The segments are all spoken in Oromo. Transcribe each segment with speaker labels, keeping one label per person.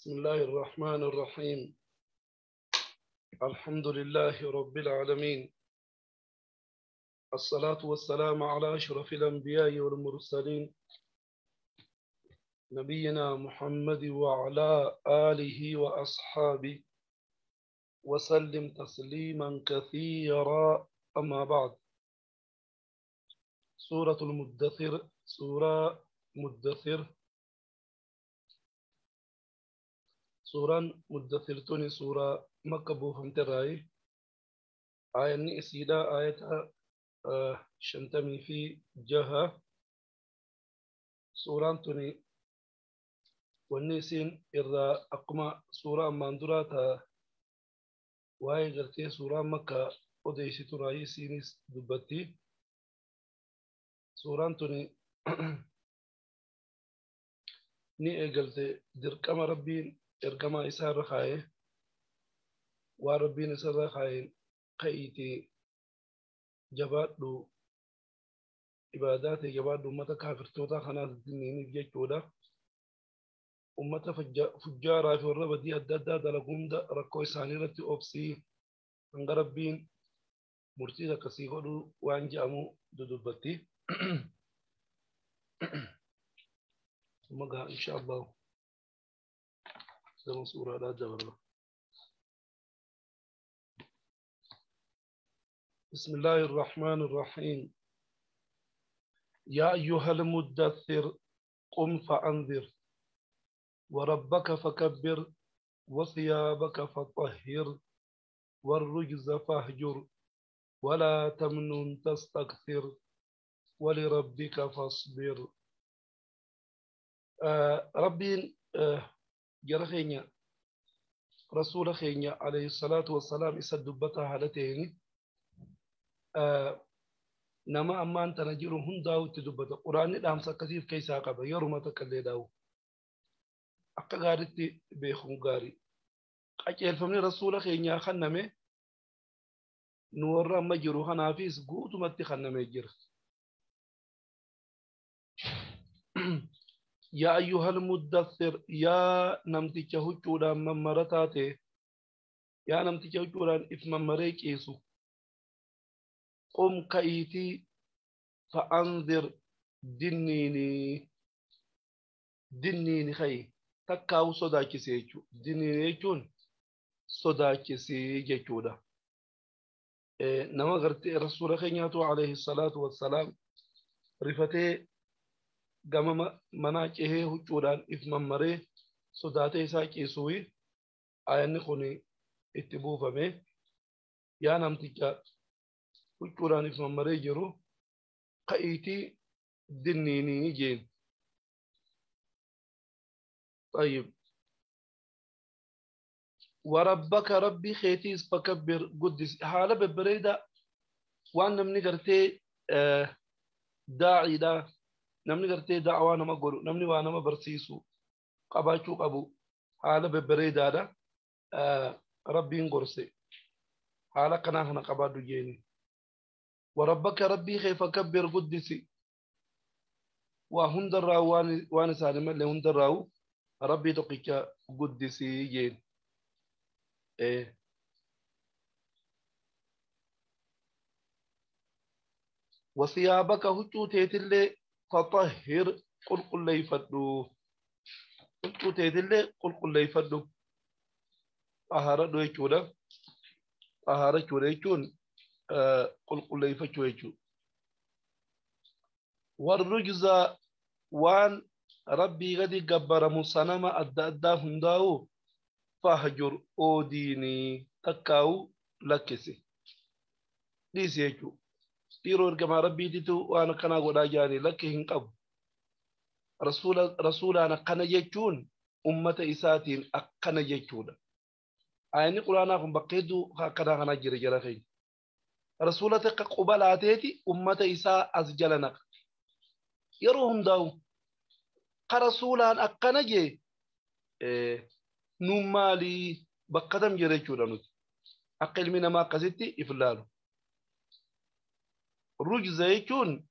Speaker 1: بسم الله الرحمن الرحيم. الحمد لله رب العالمين، الصلاة والسلام على أشرف الأنبياء والمرسلين، نبينا محمد وعلى آله وأصحابه وسلم تسليما كثيرا. أما بعد، سورة المدثر، سورة مدثر، سورة مدثر توني سورة مكة بوفمت الرأي. آية نئسيدا آية شنتمي في جهة. سورة توني والنسين إذا أقمى سورة ماندورة واي غرتي سورة مكة أديسي تراي سينيس دبتي. سورة توني ني إجلتي دركما ربين إرجما إسار خاي وربين إسار خاي قيتي جبادو عباداتي جبادو متى كافر توتا خناس الدنيا بيجودا أمتا فجارة في الربا دي أدادا دلقوم دا ركوي سانيرتي أوبسي انغربين مرتيدا كسيغلو وانجامو دودوبتي. مقا إن شاء الله زمان سورة لا جبر. بسم الله الرحمن الرحيم. يا أيها المدثر قم فأنذر وربك فكبر وثيابك فطهر والرجز فاهجر ولا تمنن تستكثر ولربك فاصبر. ربي جرخينيا رسول خينيا عليه الصلاة والسلام إسدبتها هالتين نما أمان تنجر هنداو تدبت قرآن الأمس كثير كيسا قبل يرمى تكلي داو akka gaariitti beekuun gaarii. Qajeelfamni rasuula keenyaa kenname nu warra amma jiru kanaafis guutumatti kennamee jira. Yaa ayyuhal muddathir, yaa namticha huccuudhaan mammarataa ta'e, yaa namticha huccuudhaan if mammaree ciisu, qum ka'iitii fa'anzir dinniini dinniini ka'i. Takkaa'u sodaachisee jechuudha. Dinniin jechuun sodaachisee jechuudha. Nama gartee rasuula keenyaatu alayhi salaatu wassalaam rifatee gama manaa cehee huccuudhaan if mammaree sodaatee isaa ciisuuyi aayanni kun itti buufame. Yaa namticha huccuudhaan if mammaree jiru ka'iitii dinniinii jeen. طيب وربك ربي خيتيس فكبر قدس حالة ببريدة وأنا من قرتي داعي دا نمني قرتي دعوة نما قولو نمني وانا ما برسيسو قباتشو قبو حالة ببريدة دا ربي نقرسي حالة قناهنا قبادو جيني. وربك ربي خي فكبر قدسي وهندراو وانا سالم اللي هندراو ربي دقيك قدسي جين. إيه. وثيابك هجو تيتلي فطهر قل قل لي فدو هجو تيتلي قل قل لي فدو طهارة دو يجودا طهارة جودا يجون قل قل لي فدو يجو. والرجز وان ربي غدي جبر مصنم أدى أدى هنداو فهجر أوديني تكاو لكسي ديسيجو ديرو كما ربي ديتو وأنا كنا غدا جاني لك هنقب رسول أنا كنا يجون أمة إساتين أكنا يجون أيني قرآن أكون بقيدو كنا كنا جري جرا رسول تك قبلاتي أمة إسا أزجلنا يروهم داو قرسولان أكنا جي نمالي بقدم جري جورانوت أقل من ما قصدتي إفلالو رجز يكون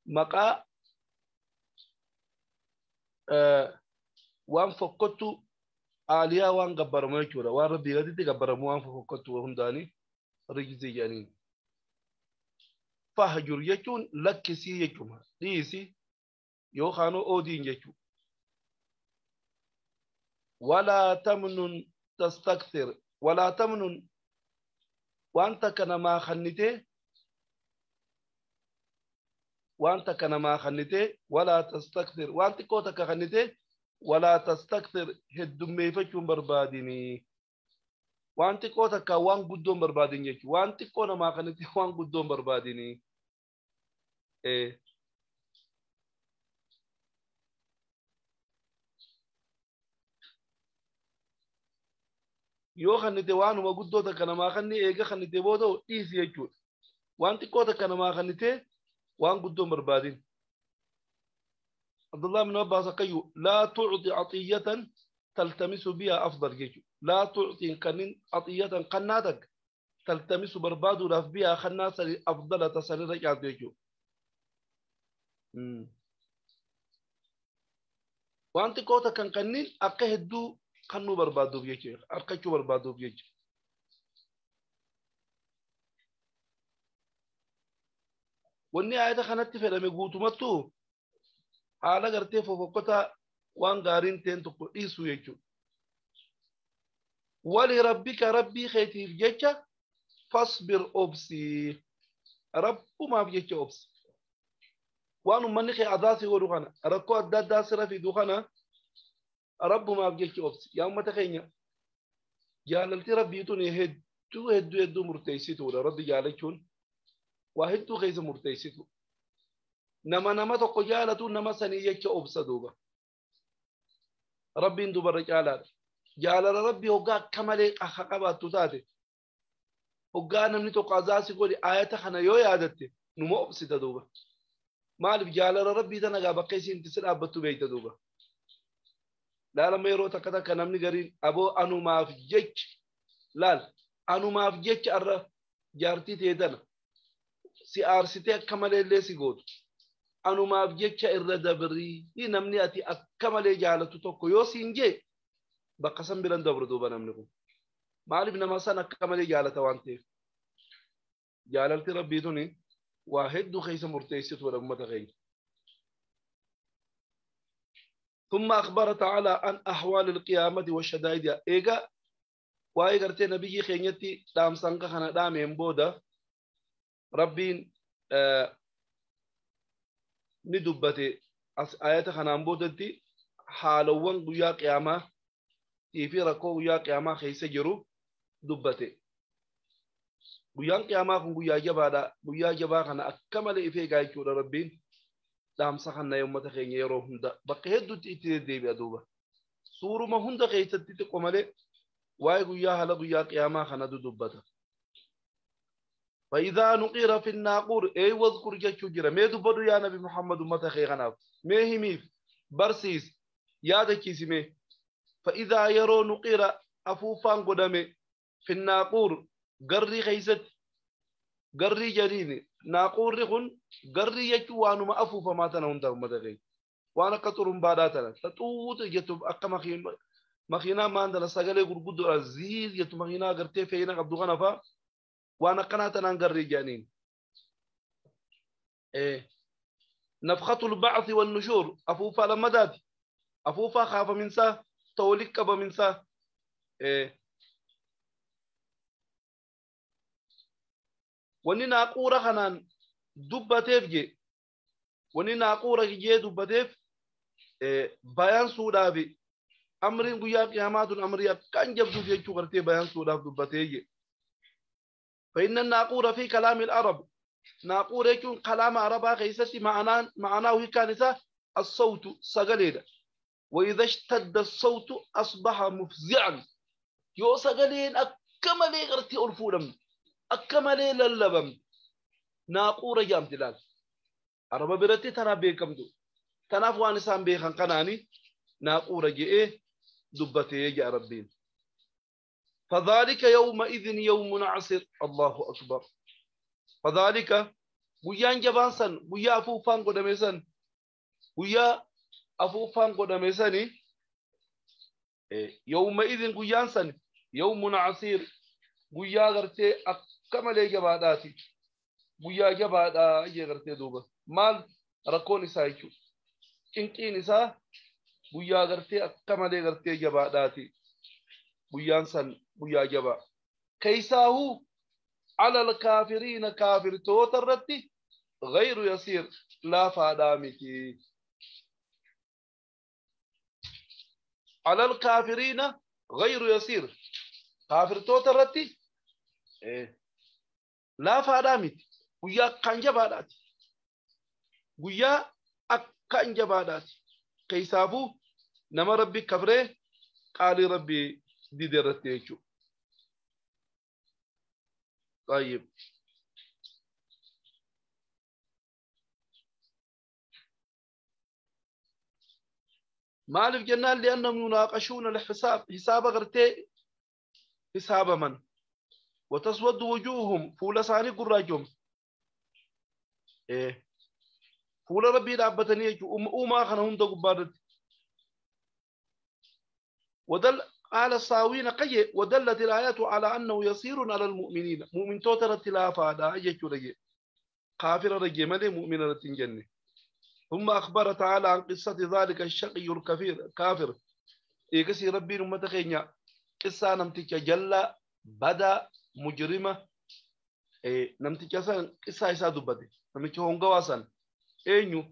Speaker 1: مقا waan fokkottu aaliyaa waan gabbaramu jechuudha. Waan rabbii gaditti gabbaramu waan fokkottu hundaanii rijzii jedhaniin. Fahjur jechuun lakkisii jechuudha. Dhiisi yookaan oodiin jechuudha. Walaa tamnun tastakthir. Walaa tamnun waan takka namaa kennitee waan takka namaa kennitee walaa tastakthir waan xiqqoo takka kennitee walaa tastakthir heddummeeffachuun barbaadinii. Waan xiqqoo takka waan guddoon barbaadin jechuudha. Waan xiqqoo namaa kennitee waan guddoon barbaadinii. Yoo kennite waanuma guddoo takka namaa kennee eega kennite booda dhiisi jechuudha. Waan xiqqoo takka namaa kennitee waan guddoon barbaadin. Abdullah bin Abbas akkayyuu laa tucti caxiyyatan taltamisu bihaa afdal jechuudha. Laa tucti kannin caxiyyatan kannaa takka taltamisu barbaaduudhaaf bihaa kannaa sani afdala tasanirra caaltu jechuudha. Waan xiqqoo takkan kannin akka hedduu kannuu barbaaduuf jechuudha. Arkachuu barbaaduuf jechuudha. Wanni ayata kanatti fedhame guutumattuu haala gartee fofokkota waan gaariin ta'een tokko dhiisuu jechuudha. Wali rabbika rabbii keetiif jecha fasbir obsi. Rabbumaaf jecha obsi. Waan uummanni kee adaa si godhu kana rakkoo adda addaa sirra fidu kana rabbumaaf jecha obsi. Yaa uummata keenya jaalalti rabbii tun hedduu hedduu hedduu murteessituudha. Rabbi jaalachuun waa hedduu keessa murteessitu. Nama nama tokko jaalatu nama sanii jecha obsa duuba. Rabbiin dubarra caalaadha. Jaalala rabbii hoggaa akka malee akka qabaattu taate hoggaa namni tokko azaasi godhe ayata kana yoo yaadatte numa obsita duuba. Maaliif jaalala rabbii tana gaa bakka isiin itti si dhaabbattu beekta duuba. Laalama yeroo takka takka namni gariin aboo anumaaf jecha laal anumaaf jecha arra jaartii ta'e tana si aarsitee akka malee illee si gootu. Anumaaf jecha irra dabrii namni ati akka malee jaalatu tokko yoo siin jee bakka san biran dabru duuba namni kun. Maaliif nama san akka malee jaalata waan ta'eef. Jaalalti rabbii tuni waa hedduu keessa murteessituudha uummata keenya. ثم أخبر تعالى عن أحوال القيامة والشدائد. إيجا واي غرتي نبي خينيتي دام سانكا خنا دامين بودا ربين ni dubbate ayata kanaan boodatti haalawwan guyyaa qiyaamaa fi rakkoo guyyaa qiyaamaa keessa jiru dubbate. Guyyaan qiyaamaa kun guyyaa jabaadha. Guyyaa jabaa kana akka malee ifee eegaa jechuudha rabbiin dhaamsa kana uummata keenya yeroo hunda bakka hedduutti itti deddeebi'a duuba. Suuruma hunda keessatti xiqqoo malee waa'ee guyyaa haala guyyaa qiyaamaa kanatu dubbata. فإذا نقر في الناقور أي واذكر جتشو جرا مي دبدو يا نبي محمد أمة خيغناف مي هميف برسيس يا دكيسي مي فإذا يرو نقر أفوفان قدامي في الناقور قري خيست قري جريني ناقور رخن قري يجو وانو ما أفوفا ما تنهون دا أمة خي وانا قطر باداتنا تطوت جتو أكا مخينا ما عندنا سقالي قرقودو عزيز جتو مخينا قرتي فينا قبضو غنفا وانا قناتنا نقري جانين. إيه نفخة البعث والنشور أفوفا لما دات أفوفا خاف من سا تولك أبا من سا. إيه وني ناقورة خنان دبتيف جي وني ناقورة جي دبتيف. إيه بيان سودافي أمرين قيا قيامات أمريا كان جبدو في شغرتي بيان سوداف دبتيف. فإن الناقور في كلام العرب ناقور يكون كلام عربا خيستي معناه كان الصوت سغليدا وإذا اشتد الصوت أصبح مفزعا يو سغلين أكمل غرتي ألفودم أكمل للبم ناقور جامتلال عربا برتي ترى بيكم دو تنافوان سام بيخان قناني ناقور جئ دبتي يا ربين. فذلك يومئذ يوم عسر. الله أكبر. فذلك guyyaan jabaan san guyyaa afuuffaan godhame san guyyaa afuuffaan godhame sani Yawma idin guyyaan san yawmun casiir, guyyaa gartee akka malee jabaadhaati. Guyyaa jabaadhaa jee gartee duuba. Maal rakkoon isaa jechuudha. Cinqiin isaa guyyaa gartee akka malee gartee jabaadhaati. Guyyaan san guyyaa jabaa. Keessaahuu على الكافرين كافر توترتي غير يسير لا فادامتي. على الكافرين غير يسير كافر توترتي إيه لا فادامتي. ويا كان جبادات ويا أكان جبادات كيسابو نما ربي كفره قال ربي دي درتي. طيب مالف جنان لأنهم يناقشون الحساب حساب غرتي حساب من وتسود وجوههم فول ساني قراجهم إيه فول ربي دابتني أم خنهم دقبارت. ودل قال الصاوين قي ودلت الآيات على أنه يصير على المؤمنين مؤمن توتر التلافة هذا أجل كافر رجمله مؤمن رتنجنه. ثم أخبر تعالى عن قصة ذلك الشقي الكفير كافر إيكسي ربي نمتخينيا قصة نمتك جل بدا مجرمة إيه نمتك سن قصة إسا دبتي نمتك هونغواسن إينيو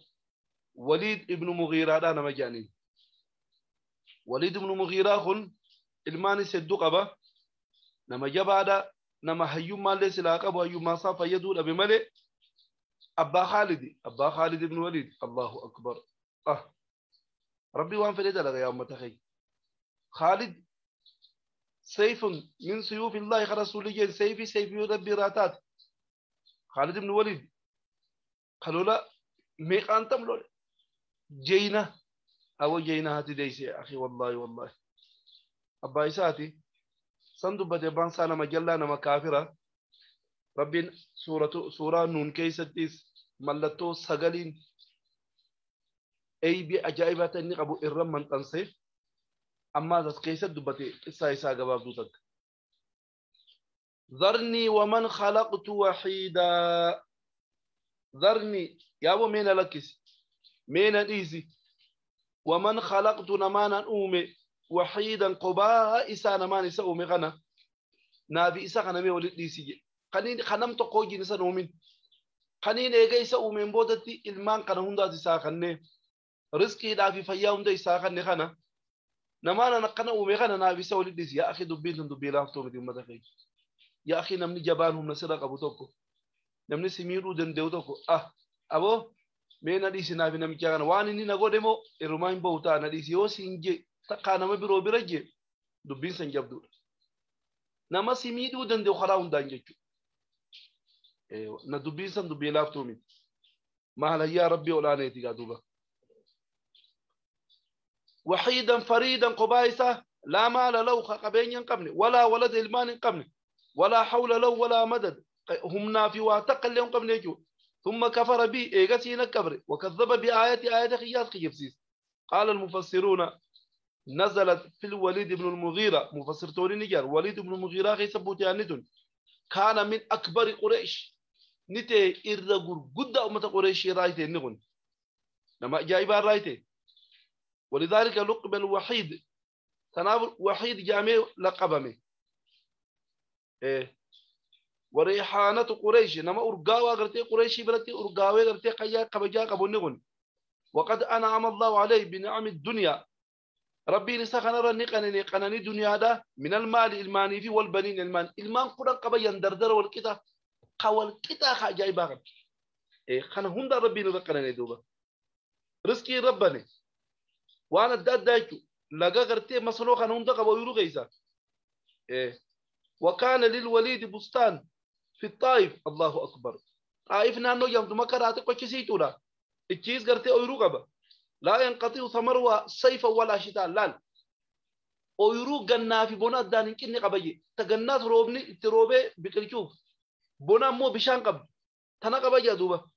Speaker 1: وليد ابن مغيرة دا نمجانين. وليد ابن مغيرة خن ilmaan hedduu qaba. Nama jabaadha. Nama hayyummaallee silaa qabu hayyummaa isaa fayyaduu dhabe malee abbaa Khaalidi abbaa Khaalid ibn Waliid. Allahu akbar. Ah rabbi waan fedhe dalaga yaa ummata kiyya. Khaalid sayfun min suyuufi Allahi ka rasuulli jeen sayfi sayfii rabbii irraa taate. Khaalid ibn Waliid kalola meeqaan tam lole jeyna awo jeyna hati deeyse akhi wallahi wallahi. Abbaa isaati san dubbate abbaan isaa nama jallaa nama kaafira. Rabbiin suuraa nuun keessattis mallattoo sagaliin eybii ajaa'ibaa ta'e inni qabu irra maxxanse ammaas as keessatti dubbate qissaa isaa gabaabduu takka. ذرني ومن خلقت وحيدا. ذرني yaaboo meena lakkisi meena dhiisi ومن خلقت نمانا أومي وحيدا قباء إسا نمان إسا أومي غنا نافي إسا غنا مي ولد ديسي قنين خنم تقوجي نسا نومين قنين إيجا إسا أومين بودتي إلمان قنا هندا إسا خنة رزقي دافي فيا هندا إسا خنة خنا نمانا نقنا أومي غنا نافي إسا ولد ديسي. يا أخي دبين دبي لافتو مدي أمتا خي. يا أخي نمني جبانهم نسرق أبو توكو نمني سميرو دندو توكو أه أبو mee na dhiisi naafi namicha kana waan inni na godhe moo irrumaa hin bahu ta'a na dhiisi yoo siin jee takkaa nama biroo bira jee dubbiin san jabduudha. Nama si miidhuu danda'u karaa hundaan jechuudha. Na dubbiin san dubbii laaftuu miti. Maalayyaa rabbii olaaneeti gaa duuba. وحيدا فريدا قبائسة لا مال له قبين ينقبني ولا ولد إلمان ينقبني ولا حول له ولا مدد هم نافي واتقل لهم قبني. ثم كفر بي إيغسين الكبر وكذب بآيات آيات خياس خيفسيس. قال المفسرون نزلت في الوليد بن المغيرة مفسر توري نجار وليد بن المغيرة خيسبوت يعني كان من أكبر قريش نتي إرغور قد أمة قريش رايته نغن لما جايبا رايته. ولذلك لقب الوحيد تناول وحيد جامع لقبمه إيه وريحانة قريش نما أرقاوة غرتي قريشي برتي أرقاوة غرتي قيا قبجا قبو. وقد أنعم الله عليه بنعم الدنيا ربي نسخنا رني قناني دنيا دا من المال الماني في والبنين المان المان قرن قبيا دردر والكتا قوال كتا خاجاي باغ إيه خنا هندا ربي نرقناني دوبا رزقي ربني وانا دادايتو لقا غرتي مسلو خنا هندا قبو يرو غيسا إيه. وكان للوليد بستان في الطائف. الله أكبر. طائف نانو يوم مكرات قشيسيتولا التشيز غرتي أويرو قبا لا ينقطع ثمرها صيفا ولا شتاء. لال أويرو جنا في بونا دانين كني قبي تجنات روبني تروبه بكريشوف بونا مو بشان قب تنا قبي دوبا.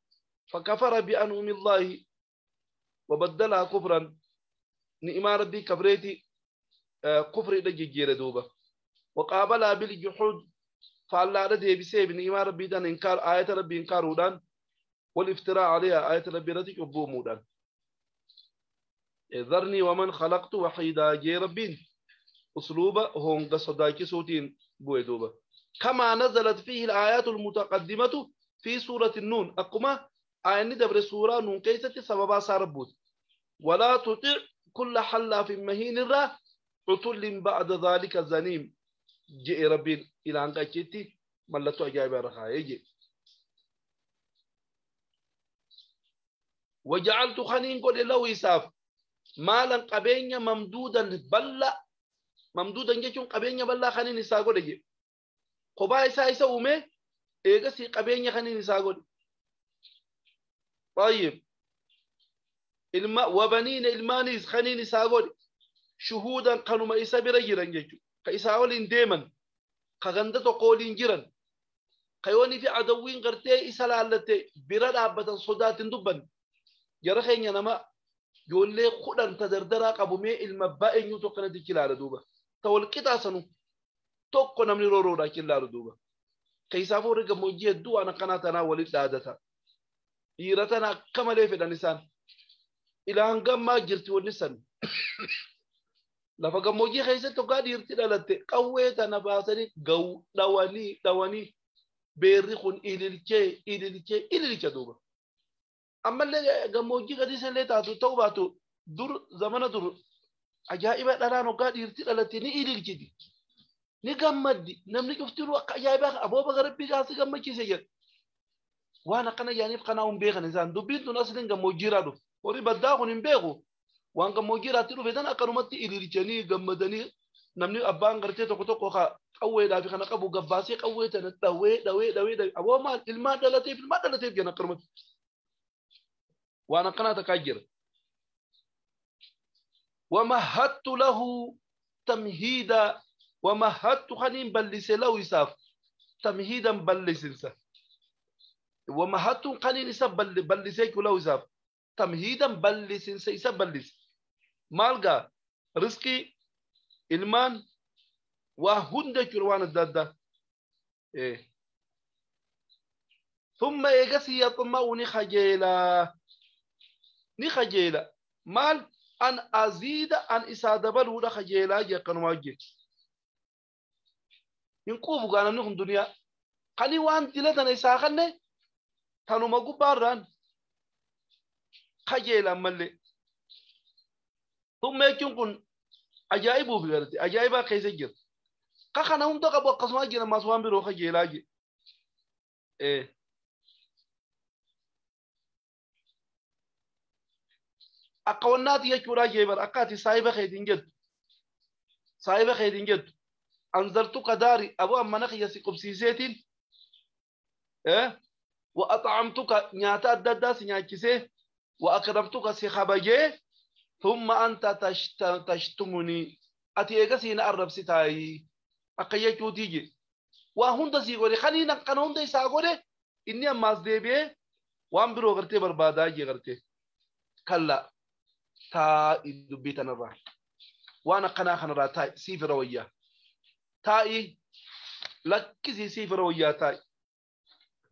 Speaker 1: فكفر بأنعم الله وبدلها كفرا نعم ربي كبريتي كفر دجيجير دوبا وقابلها بالجحود فالله ردي بسيب نعمة ربي دان إنكار آية ربي إنكار ودان والافتراء عليها آية ربي رتك وبومودان ذرني ومن خلقت وحيدا جي ربين أسلوب هم قصداك صوتين بويدوبا كما نزلت فيه الآيات المتقدمة في سورة النون أقوم آية دبر سورة نون كيست سببا ساربوت ولا تطع كل حلاف مهين الرا عتل بعد ذلك زنيم جي ربين إلى أن قاكيتي ملتو أجايب رخاء وجعلت خنين قل له إساف مالا قبينيا ممدودا بلا ممدودا جيشون قبينيا بلا خنين إساقو لجي قبا إسا إسا أمي إيغسي قبينيا خنين إساقو. طيب وبنين المانيز خنين إساقو شهودا قنوما إسا برجرا جيشو كإساقو ديما كغندتو قولين جرا قيوني في عدوين غرتي إسا لالتي برد عبتا صدات دبا جرخين ينما ijoollee kudhan ta dardaraa qabu mee ilma abbaa eenyuu tokko natti ilaala duuba. Ta wal qixaasanu tokko namni rooroodhaa ilaalu duuba. Keessaafuu warri gammoojjii hedduu waan akkanaa tanaa walitti dhaadata. Dhiira tana akka malee fedhan isaan. Ilaan gammaa jirti wanni san. Lafa gammoojjii keessatti hoggaa dhiirti dhalatte qawwee tana baasanii gahu dhawanii dhawanii beerri kun ililchee ililchee ililcha duuba. Ammallee gammoojjii gadi isallee taatu ta'uu baatu dur zamana dur ajaa'iba dhalaan hoggaa dhiirti dhalatte ni ililchiti. Ni gammaddi namni cuftinuu akka ajaa'ibaa abooba garabbii gaasi gammachiise jedha. Waan akkana yaaniif kanaa hin beekan isaan dubbiin tun asliin gammoojjiirraa dhufe. Warri baddaa kun hin beeku. Waan gammoojjiirraatti dhufe tan akkanumatti ililchanii gammadanii namni abbaan gartee tokko tokko qawweedhaa fi kana qabu gabbaasee qawwee tana dhawee dhawee dhawee dhawee aboo maal ilmaan dhalateef jenna akkanumatti. Waan akkanaa takkaa jira. Wamahattu lahu tamhiida wamahattu kaniin ballise lahu isaaf tamhiidan ballisinsa. Wamahattu kaniin isa ballisee lahu isaaf tamhiidan ballisinsa isa ballise. Maal gaa riskii ilmaan waa hunda jechuudha waan adda addaa. Thumma eegasii yaxma'u ni kajeelaa. Ni kajeela maal an aziida an isaa dabaluudha kajeelaa jee akkanumaa jee. Hin quufu gaa namni kun duniyaa. Kani waan dila tana isaa kanne tanuma gubbaarraan kajeela ammallee. Thumma jechuun kun ajaa'ibuuf garte ajaa'ibaa keessa jira. Ka kana hunda qabu akkasumaa jira ammas waan biroo kajeelaa jee. Akka wannaati jechuudha jee bara akka ati saahiba keetiin jettu. Saahiba keetiin jettu. Anzaltuka daari aboo amma kiyya si qubsiiseetiin wa at'amtuka nyaata adda addaa si nyaachisee wa akramtuka si kabajee thumma anta tashtumuni ati eegasii na arrabsitaayii akka jechuutii je. Waa hunda sii godhe kaniin akkana hunda isaa godhe inni ammaas deebi'ee waan biroo gartee barbaadaa jee gartee. Kalla taa'i dubbii tanarraa waan akkanaa kanarraa taa'i siif irra wayyaa. Taa'i lakkisii siif irra wayyaa taa'i.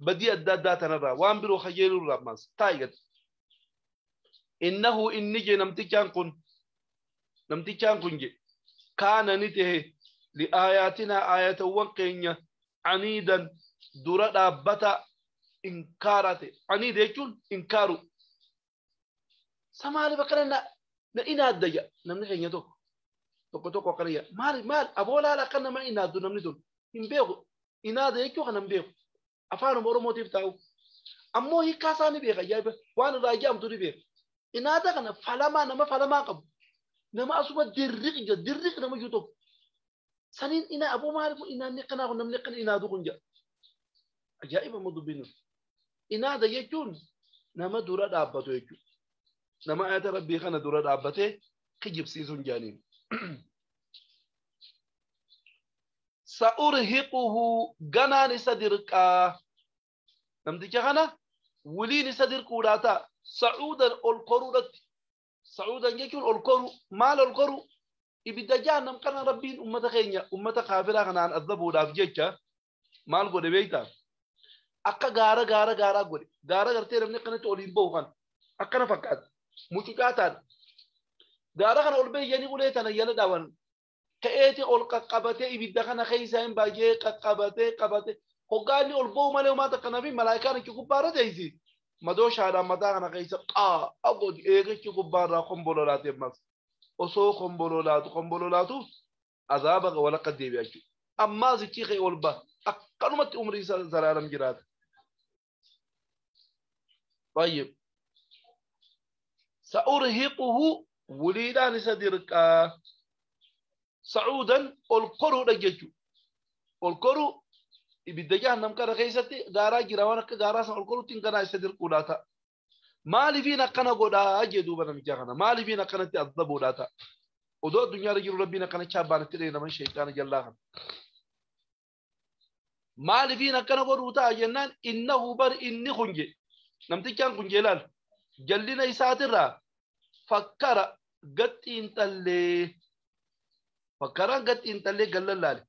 Speaker 1: Badii adda addaa tanarraa waan biroo kajeelurraa ammaas taa'i gadi. Innahu inni je namtichaan kun je kaana ni tahe li'aayaatinaa aayatawwan keenya aniidan dura dhaabbata inkaara ta'e. Aniida jechuun inkaaru. Samaaliif akkana na inaadda jedha namni keenya tokko. Tokko tokko akkana jedha. Maali maali aboo laala akka nama inaaddu namni sun hin beeku. Inaada jechuu kana hin beeku. Afaanuma Oromootiif taa'u. Ammoo hiikkaa isaa ni beeka ajaa'iba waan irraa ija'amtu ni beeka. Inaada kana falamaa nama falamaa qabu. Nama asuma dirriq jedha dirriq nama jiru tokko. Saniin ina aboo maaliif inaanni akkanaa kun namni akkana inaadu kun jedha. Ajaa'iba amma dubbiin. Inaada jechuun nama dura dhaabbatu jechuudha. Nama ayata rabbii kana dura dhaabbatee kijibsiisuun jaaniin. Sa'urhiquhu ganaan isa dirqaa. Namticha kana wiliin isa dirquudhaa ta'a. Sa'uudan ol koruudhatti. Sa'uudan jechuun ol koru. Maal ol koru? Ibidda jahannam kana Rabbiin ummata keenya ummata kaafiraa kanaan azabuudhaaf jecha maal godhe beektaa? Akka gaara gaara gaaraa godhe. Gaara gartee namni akkanatti oliin bahu kana akkana fakkaata. Mucucaa taate. Gaara kana ol bayyanii ulee tana yala dhaaban. Ka'eeti ol qaqqabatee ibidda kana keessa hin baay'ee qaqqabatee qabatee hoggaanni ol bahu malee homaa takka nafi malaayikaan achi gubbaarra teessi. Madooshaadhaan mataa kana keessa qaa godhi eegachi gubbaarraa kombololaate ammas. Osoo kombololaatu azaaba walakka deebi'a jechuudha. Ammaas ichi ka'e ol baha. Akkanumatti umrii isaa zalaalam jiraata. طيب سأرهقه وليدان سدرقا صعودا القرو دججو القرو ibidda jahannam kana keessatti gaaraa jira waan akka gaaraa san ol koruutti hin kanaa isa dirquudhaa ta'a. Maaliifiin akkana godhaa jee duuba namicha kana maaliifiin akkanatti azabuudhaa ta'a. Odoo addunyaarra jiru Rabbiin akkana chaabbaan itti dhee naman sheexaana jallaa kana. Maaliifiin akkana godhuu ta'a jennaan innahu bar inni kun je namtichaan kun jee laal jallina isaatirraa fakkara gaxxiinxallee fakkaraan gaxxiinxallee gallallaale.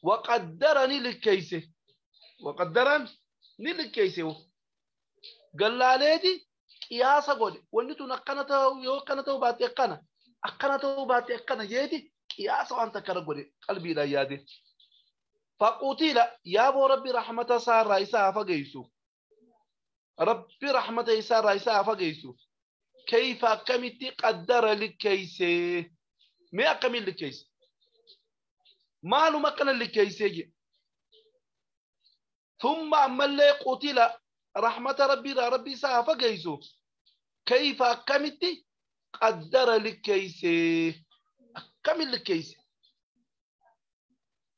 Speaker 1: وقدرني للكيسة وقدرني للكيسة قال لي قياسة قولي ونتو نقنته يوقنته باتي قنا أقنته باتي قنا جيتي قياسة وأنت كرقولي قلبي لا يادي فقتل يا أبو ربي رحمة صار رئيسها فقيسو ربي رحمة صار رئيسها فقيسو كيف كمتي قدر للكيسة ما كمل للكيسة مالو ما كان اللي كيسيجي ثم أما اللي قتل رحمة ربي ربي سافا كيسو كيف كمتي قدر لكيسي كم لكيسي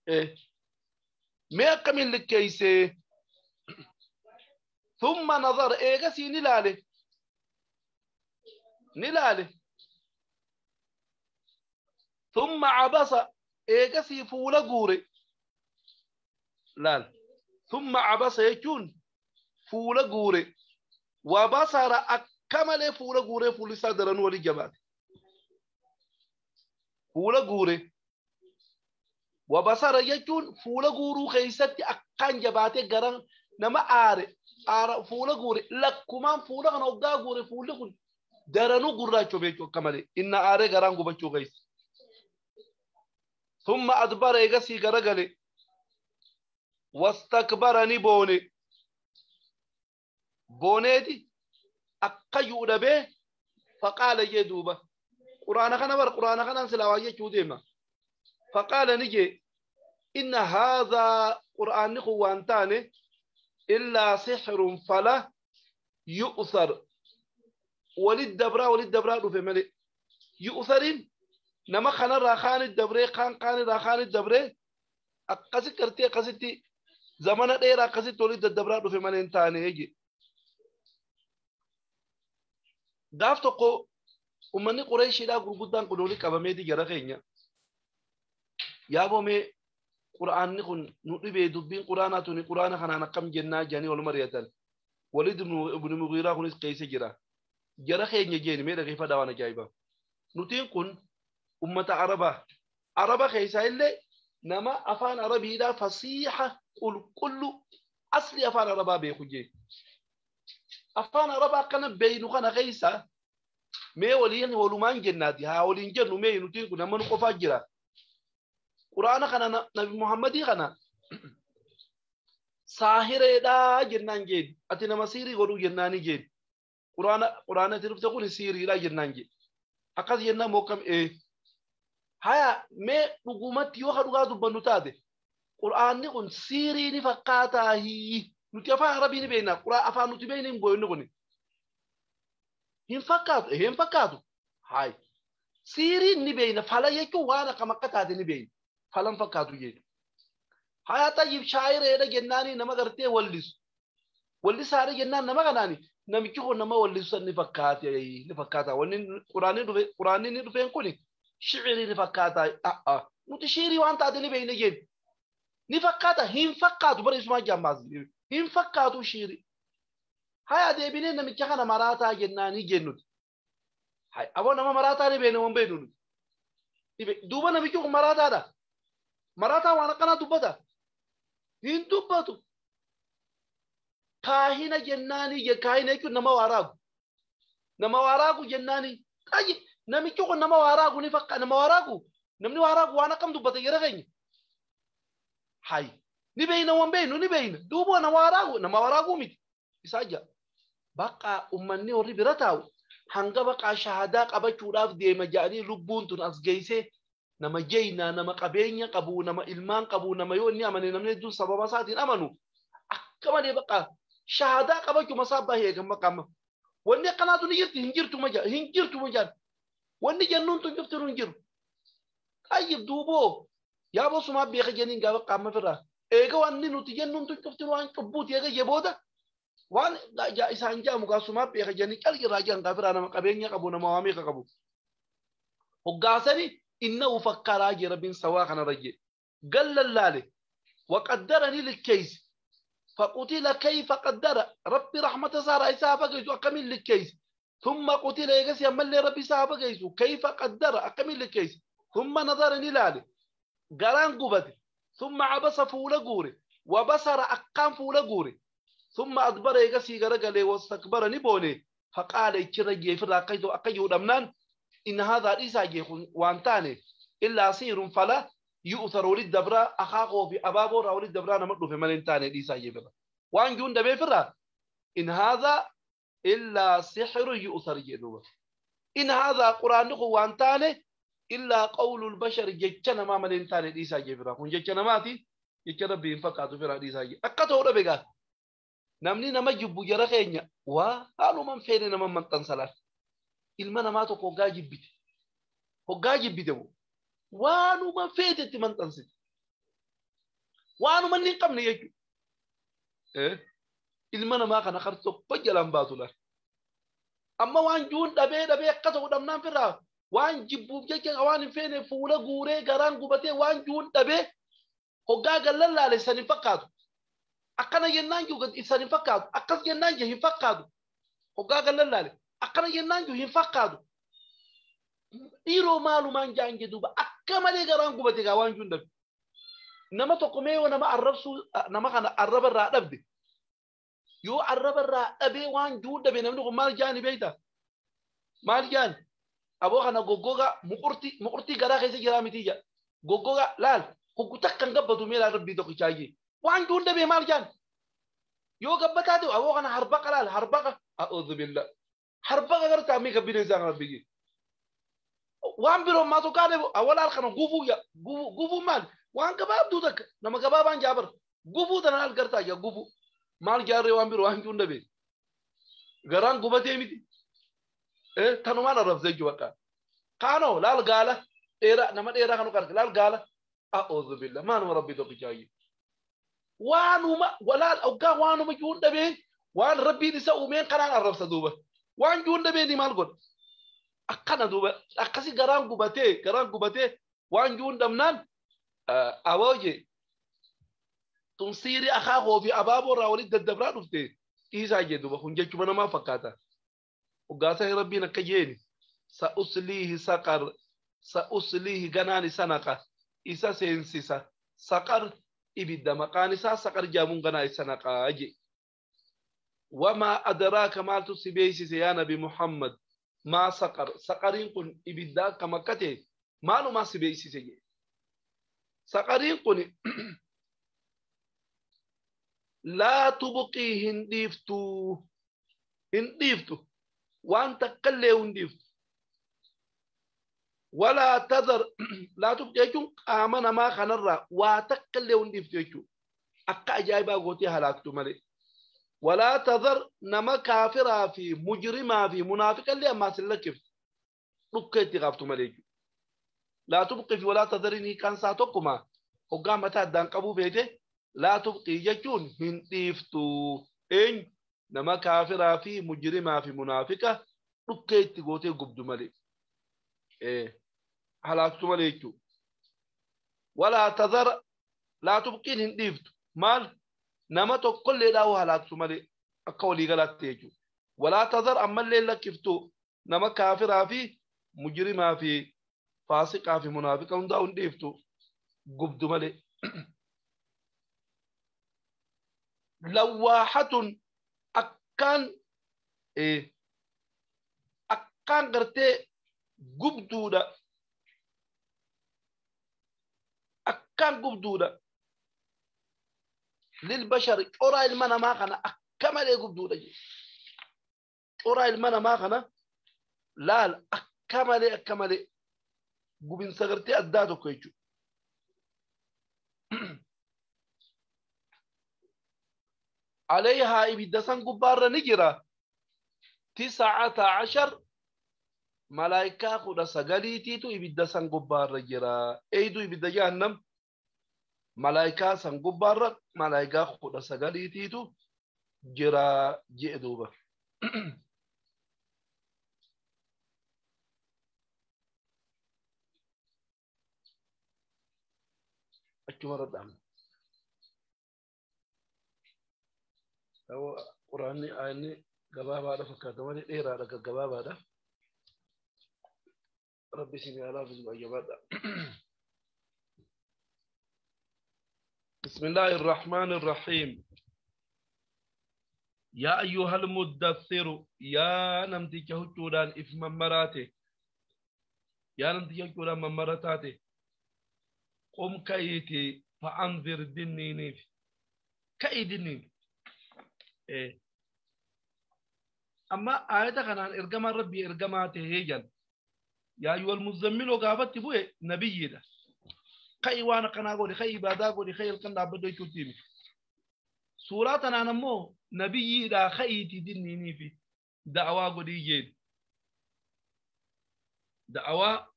Speaker 1: إيه ما كم لكيسي ثم نظر إيه قسي نلاله نلاله ثم عبس eegasii fuula guure laal thumma abasa jechuun fuula guure wa basara akka malee fuula guuree fuulli isaa daranuu walii jabaate fuula guure wa basara jechuun fuula guuruu keessatti akkaan jabaatee garan nama aare aara fuula guure lakkumaan fuula kana hoggaa guure fuulli kun daranuu gurraachoo jechuu akka malee inna aaree garaan gubachuu keessa. ثم أدبر إيجاسي غرغلي واستكبرني بوني بونيتي أقيو دبي فقال يدوبا قرآن خنا بر قرآن خنا سلاوايه چوديما فقال نجي إن هذا قرآن خوانتاني إلا سحر فلا يؤثر وللدبرا وللدبرا رفي ملي يؤثرين nama kanarraa kaanit dabree kaan kaanirraa kaanit dabree akkasi gartee akkasitti zamana dheeraa akkasitti walitti daddabraa dhufe malee hin taane je. Gaaf tokko uummanni Qureeshiidhaa gurguddaan kun walitti qabameeti jara keenya. Yaabomee Qura'aanni kun nu dhibee dubbiin Qura'aanaa tuni Qura'aana kanaan akkam jennaa jedhanii wal mari'atan. Waliid ibn Mughiiraa kunis keessa jira. Jara keenya jeeni mee dhaggeeffadhaa waan ajaa'ibaa. Nutiin kun ummata arabaa araba keessaa illee nama afaan arabiidhaa fasiiha qulqullu asli afaan arabaa beeku jee afaan arabaa akkana beeynu kana keessa mee waliin walumaan jennaati haa waliin jennu mee nutiin kun nama nu qofaa jira quraana kana nabi muhammadii kana saahireedhaa jennaan jeen ati nama siirii godhuu jennaani jeen quraana itti dhufte kun siiriidhaa jennaan jeen akkas jennaan mokkam ee haya mee dhugumatti yoo ka dhugaa dubbannu taate qur'aanni kun siirii ni fakkaataa nuti afaan arabii ni beekna quraan afaan nuti beekne hin booyinni kun hin fakkaatu hin fakkaatu hay siirii ni beekna fala jechuun waan akkam akka taate ni beekna falan fakkaatu jedhu haya tayyib shaayireedha jennaanii nama gartee wallisu wallisaadha jennaan nama kanaani namichi kun nama wallisu san ni fakkaate ni fakkaata wanni quraanni ni dhufeen kuni shi'irii ni fakkaata nuti shiirii waan taate ni beekne jennu ni fakkaata hin fakkaatu bara isumaa jammaas hin fakkaatu shiirii haya deebinee namicha kana maraataa jennaanii jennuti hay aboo nama maraataa ni beekne waan beeknu nuti Duuba namichi kun maraataadha. Maraataa waan akkanaa dubbata. Hin dubbatu. Kaahina jennaani kaahina jechuun nama waaraagu. Nama waaraagu jennaani. Qayi namichi kun nama waaraagu ni fakkaata nama waaraagu. Namni waaraagu waan akkam dubbata jara keenya. Hayi ni beeyna waan beeynu ni beeyna. Duuba nama waaraagu nama waaraagu miti. Isaa jaa. Bakka uummanni warri bira taa'u hanga baqaa shahadaa qabachuudhaaf deema jedhanii lubbuun tun as geessee nama jeynaa nama qabeenya qabu nama ilmaan qabu nama yoo inni amane namni hedduun sababa isaatiin amanu akka malee baqaa shahadaa qabachuu masaa baay'ee kan maqaama. Wanni akkanaatu ni jirti hin jirtu maja hin jirtu majaan wanni jennuun tun jirtu hin jiru. Tayyib duuboo yaaboo sumaa beeka jeniin gaafa qaama firraa eega wanni nuti jennuun tun cufti waan cubbuuti eega jee booda waan isaan jaamu gaasumaa beeka jennii calqirraa jiran kaafiraa nama qabeenya qabu nama waa meeqa qabu. Hoggaasani inna ufakkaraa jee rabbiin sawaa kanarra jee. Gallallaale waqaddarani likkeeysi faqutila kayfa qaddara rabbi rahmata isaa isaa fageessu akkamiin likkeeysi. Thumma qutila eegasi ammallee rabbi isaa fageessu kayfa qaddara akkamiin likkeeysi. Thumma nazarani laale garaan gubate. Thumma abasa fuula guure wabasara akkaan fuula guure. ثم أدبر يجسي جرجلي واستكبر نبوني فقال يتشرج يفر أكيد أكيد أمنان إن هذا ليس جيخون وانتاني إلا سير فلا يؤثر ولد دبرا أخاقه في أبابه ولد دبرا نمر في ملين تاني ليس يفر وان جون دبي فرا إن هذا إلا سحر يؤثر جدوه إن هذا قرآن وانتاني إلا قول البشر جتنا ما ملين تاني ليس يفر كون جتنا ماتي جتنا بين فقط فرا ليس أكتو ربك namni nama jibbu jara keenya waa haalumaan feene nama maxxansalaan ilma namaa tokko hoggaa jibbite waanuma feetetti maxxansite waanuma inni hin qabne jechuudha. Ilma namaa kana kar tokko jalaan baatu laal. Amma waan juun dhabee dhabee akka ta'u dhabnaan firraa waan jibbuuf jecha waan hin feene fuula guuree garaan gubatee waan juun dhabee hoggaa gallan laale san hin fakkaatu. Akkana jennaan jiru isaan hin fakkaatu. Akkas jennaan jiru hin fakkaatu. Hoggaa gallan laale. Akkana jennaan jiru hin fakkaatu. Dhiiroo maalumaan jaan jedhuuba akka malee garaan gubate gaa waan jiru dhabe. Nama tokko mee yoo nama arrabsuu nama kana arraba irraa dhabde. Yoo arraba irraa dhabee waan jiru dhabe namni kun maal jaani beektaa? Maal jaani? Aboo kana goggogaa muqurtii garaa keessa jiraa miti jaa. Goggogaa laal hoggu takka hin gabbatu mee laal rabbii tokko chaayee. Waan juun dhabee maal jaan yoo gabbataa ta'u aboo kana harbaqa laal harbaqa a'uudhu billah harbaqa gartaa mee gabbina isaa kana biyyi waan biroo maatu kaane awwalaal kana gufuu ya gufuu maal waan gabaabduu takka nama gabaabaan jaabar gufuu tana laal gartaa yaa gufuu maal jaarree waan biroo waan juun dhabee garaan gubatee miti tanumaan arrabsee jiru bakka kaanoo laal gaala dheeraa nama dheeraa kanu qarqe laal gaala a'uudhu billah maaluma rabbii tokko jaayyee. Waanuma walaal hoggaa waanuma juun dhabee waan rabbiin isa uumeen kanaan arrabsa duuba waan juun dhabee ni maal godha akkana duuba akkasi garaan gubatee waan juun dhabnaan abooje tunsiiri akaakoo fi abaaboo irraa walitti daddabraa dhufte dhiisaa jee duuba kun jechuma namaa fakkaata hoggaasa rabbiin akka jeeni sa'usliihi saqar sa'usliihi ganaan isa naqa isa seensisa saqar ibidda maqaan isaa saqar jaamuun ganaa isa naqaa je. Wamaa adraaka maaltu si beeksise yaa nabi Muhammad maa saqar saqariin kun ibidda akkam akka ta'e maalumaa si beeksise je. Saqariin kun laa tubqii hin dhiiftu waan takkallee hin dhiiftu. Walaa tadhar laa tubqii jechuun qaama namaa kanarraa waa takkallee hin dhiiftu jechuudha. Akka ajaa'ibaa gootee halaaktu malee. Walaa tadhar nama kaafiraa fi mujrimaa fi munaafiqallee ammaas hin lakkiftu. Dhukkee itti qaabtu malee jechuudha. Laa tubqii fi walaa tadhariin hiikaan isaa tokkuma hoggaa mataa addaan qabuu beete laa tubqii jechuun hin dhiiftu. Eenyu nama kaafiraa fi mujrimaa fi munaafiqa dhukkee itti gootee gubdu malee. Halaaktu malee jechuudha. Walaa tadhar laa tubqiin hin dhiiftu. Maal nama tokkollee dhaa'uu halaaktu malee akka waliigalaatti jechuudha. Walaa tadhar ammallee lakkiftu nama kaafiraa fi mujrimaa fi Faasiqaa fi munaafiqa hundaa hin dhiiftu gubdu malee. Lawwaaxatun akkaan akkaan gartee gubduudha. Akkaan gubduudha. Lilbashar coraa ilma namaa kana akka malee gubduudha. Coraa ilma namaa kana laal akka malee akka malee gubinsa gartee addaa tokko jechuudha. Alayhaa ibidda san gubbaarra ni jira 19 malaayikaa 19tiitu ibidda san gubbaarra jira. Eeydu ibidda jahannam malaayikaa san gubbaarra malaayikaa 19tiitu jira jee duuba. Achuma dhaabna. Quraanni aayinni gabaabaadha fakkaata malee dheeraadha gaggabaabaadha. Rabbi isin haa laafisu ayyabaadha. بسم الله الرحمن الرحيم. يا أيها المدثر يا نمتي هجودان إف ممراته يا نمتي هجودان ممرتاته قم كيتي فأنذر دنيني كأي دنيني. أما آية كان إرجما ربي إرجماته هيجان يا أيها المزمل وقابت بوه نبي ده خي وانا قنا قولي خي إبادة قولي خي القنا عبدو يتوتيمي سورة أنا مو نبي ده خي تدنيني في دعوة قولي جين دعوة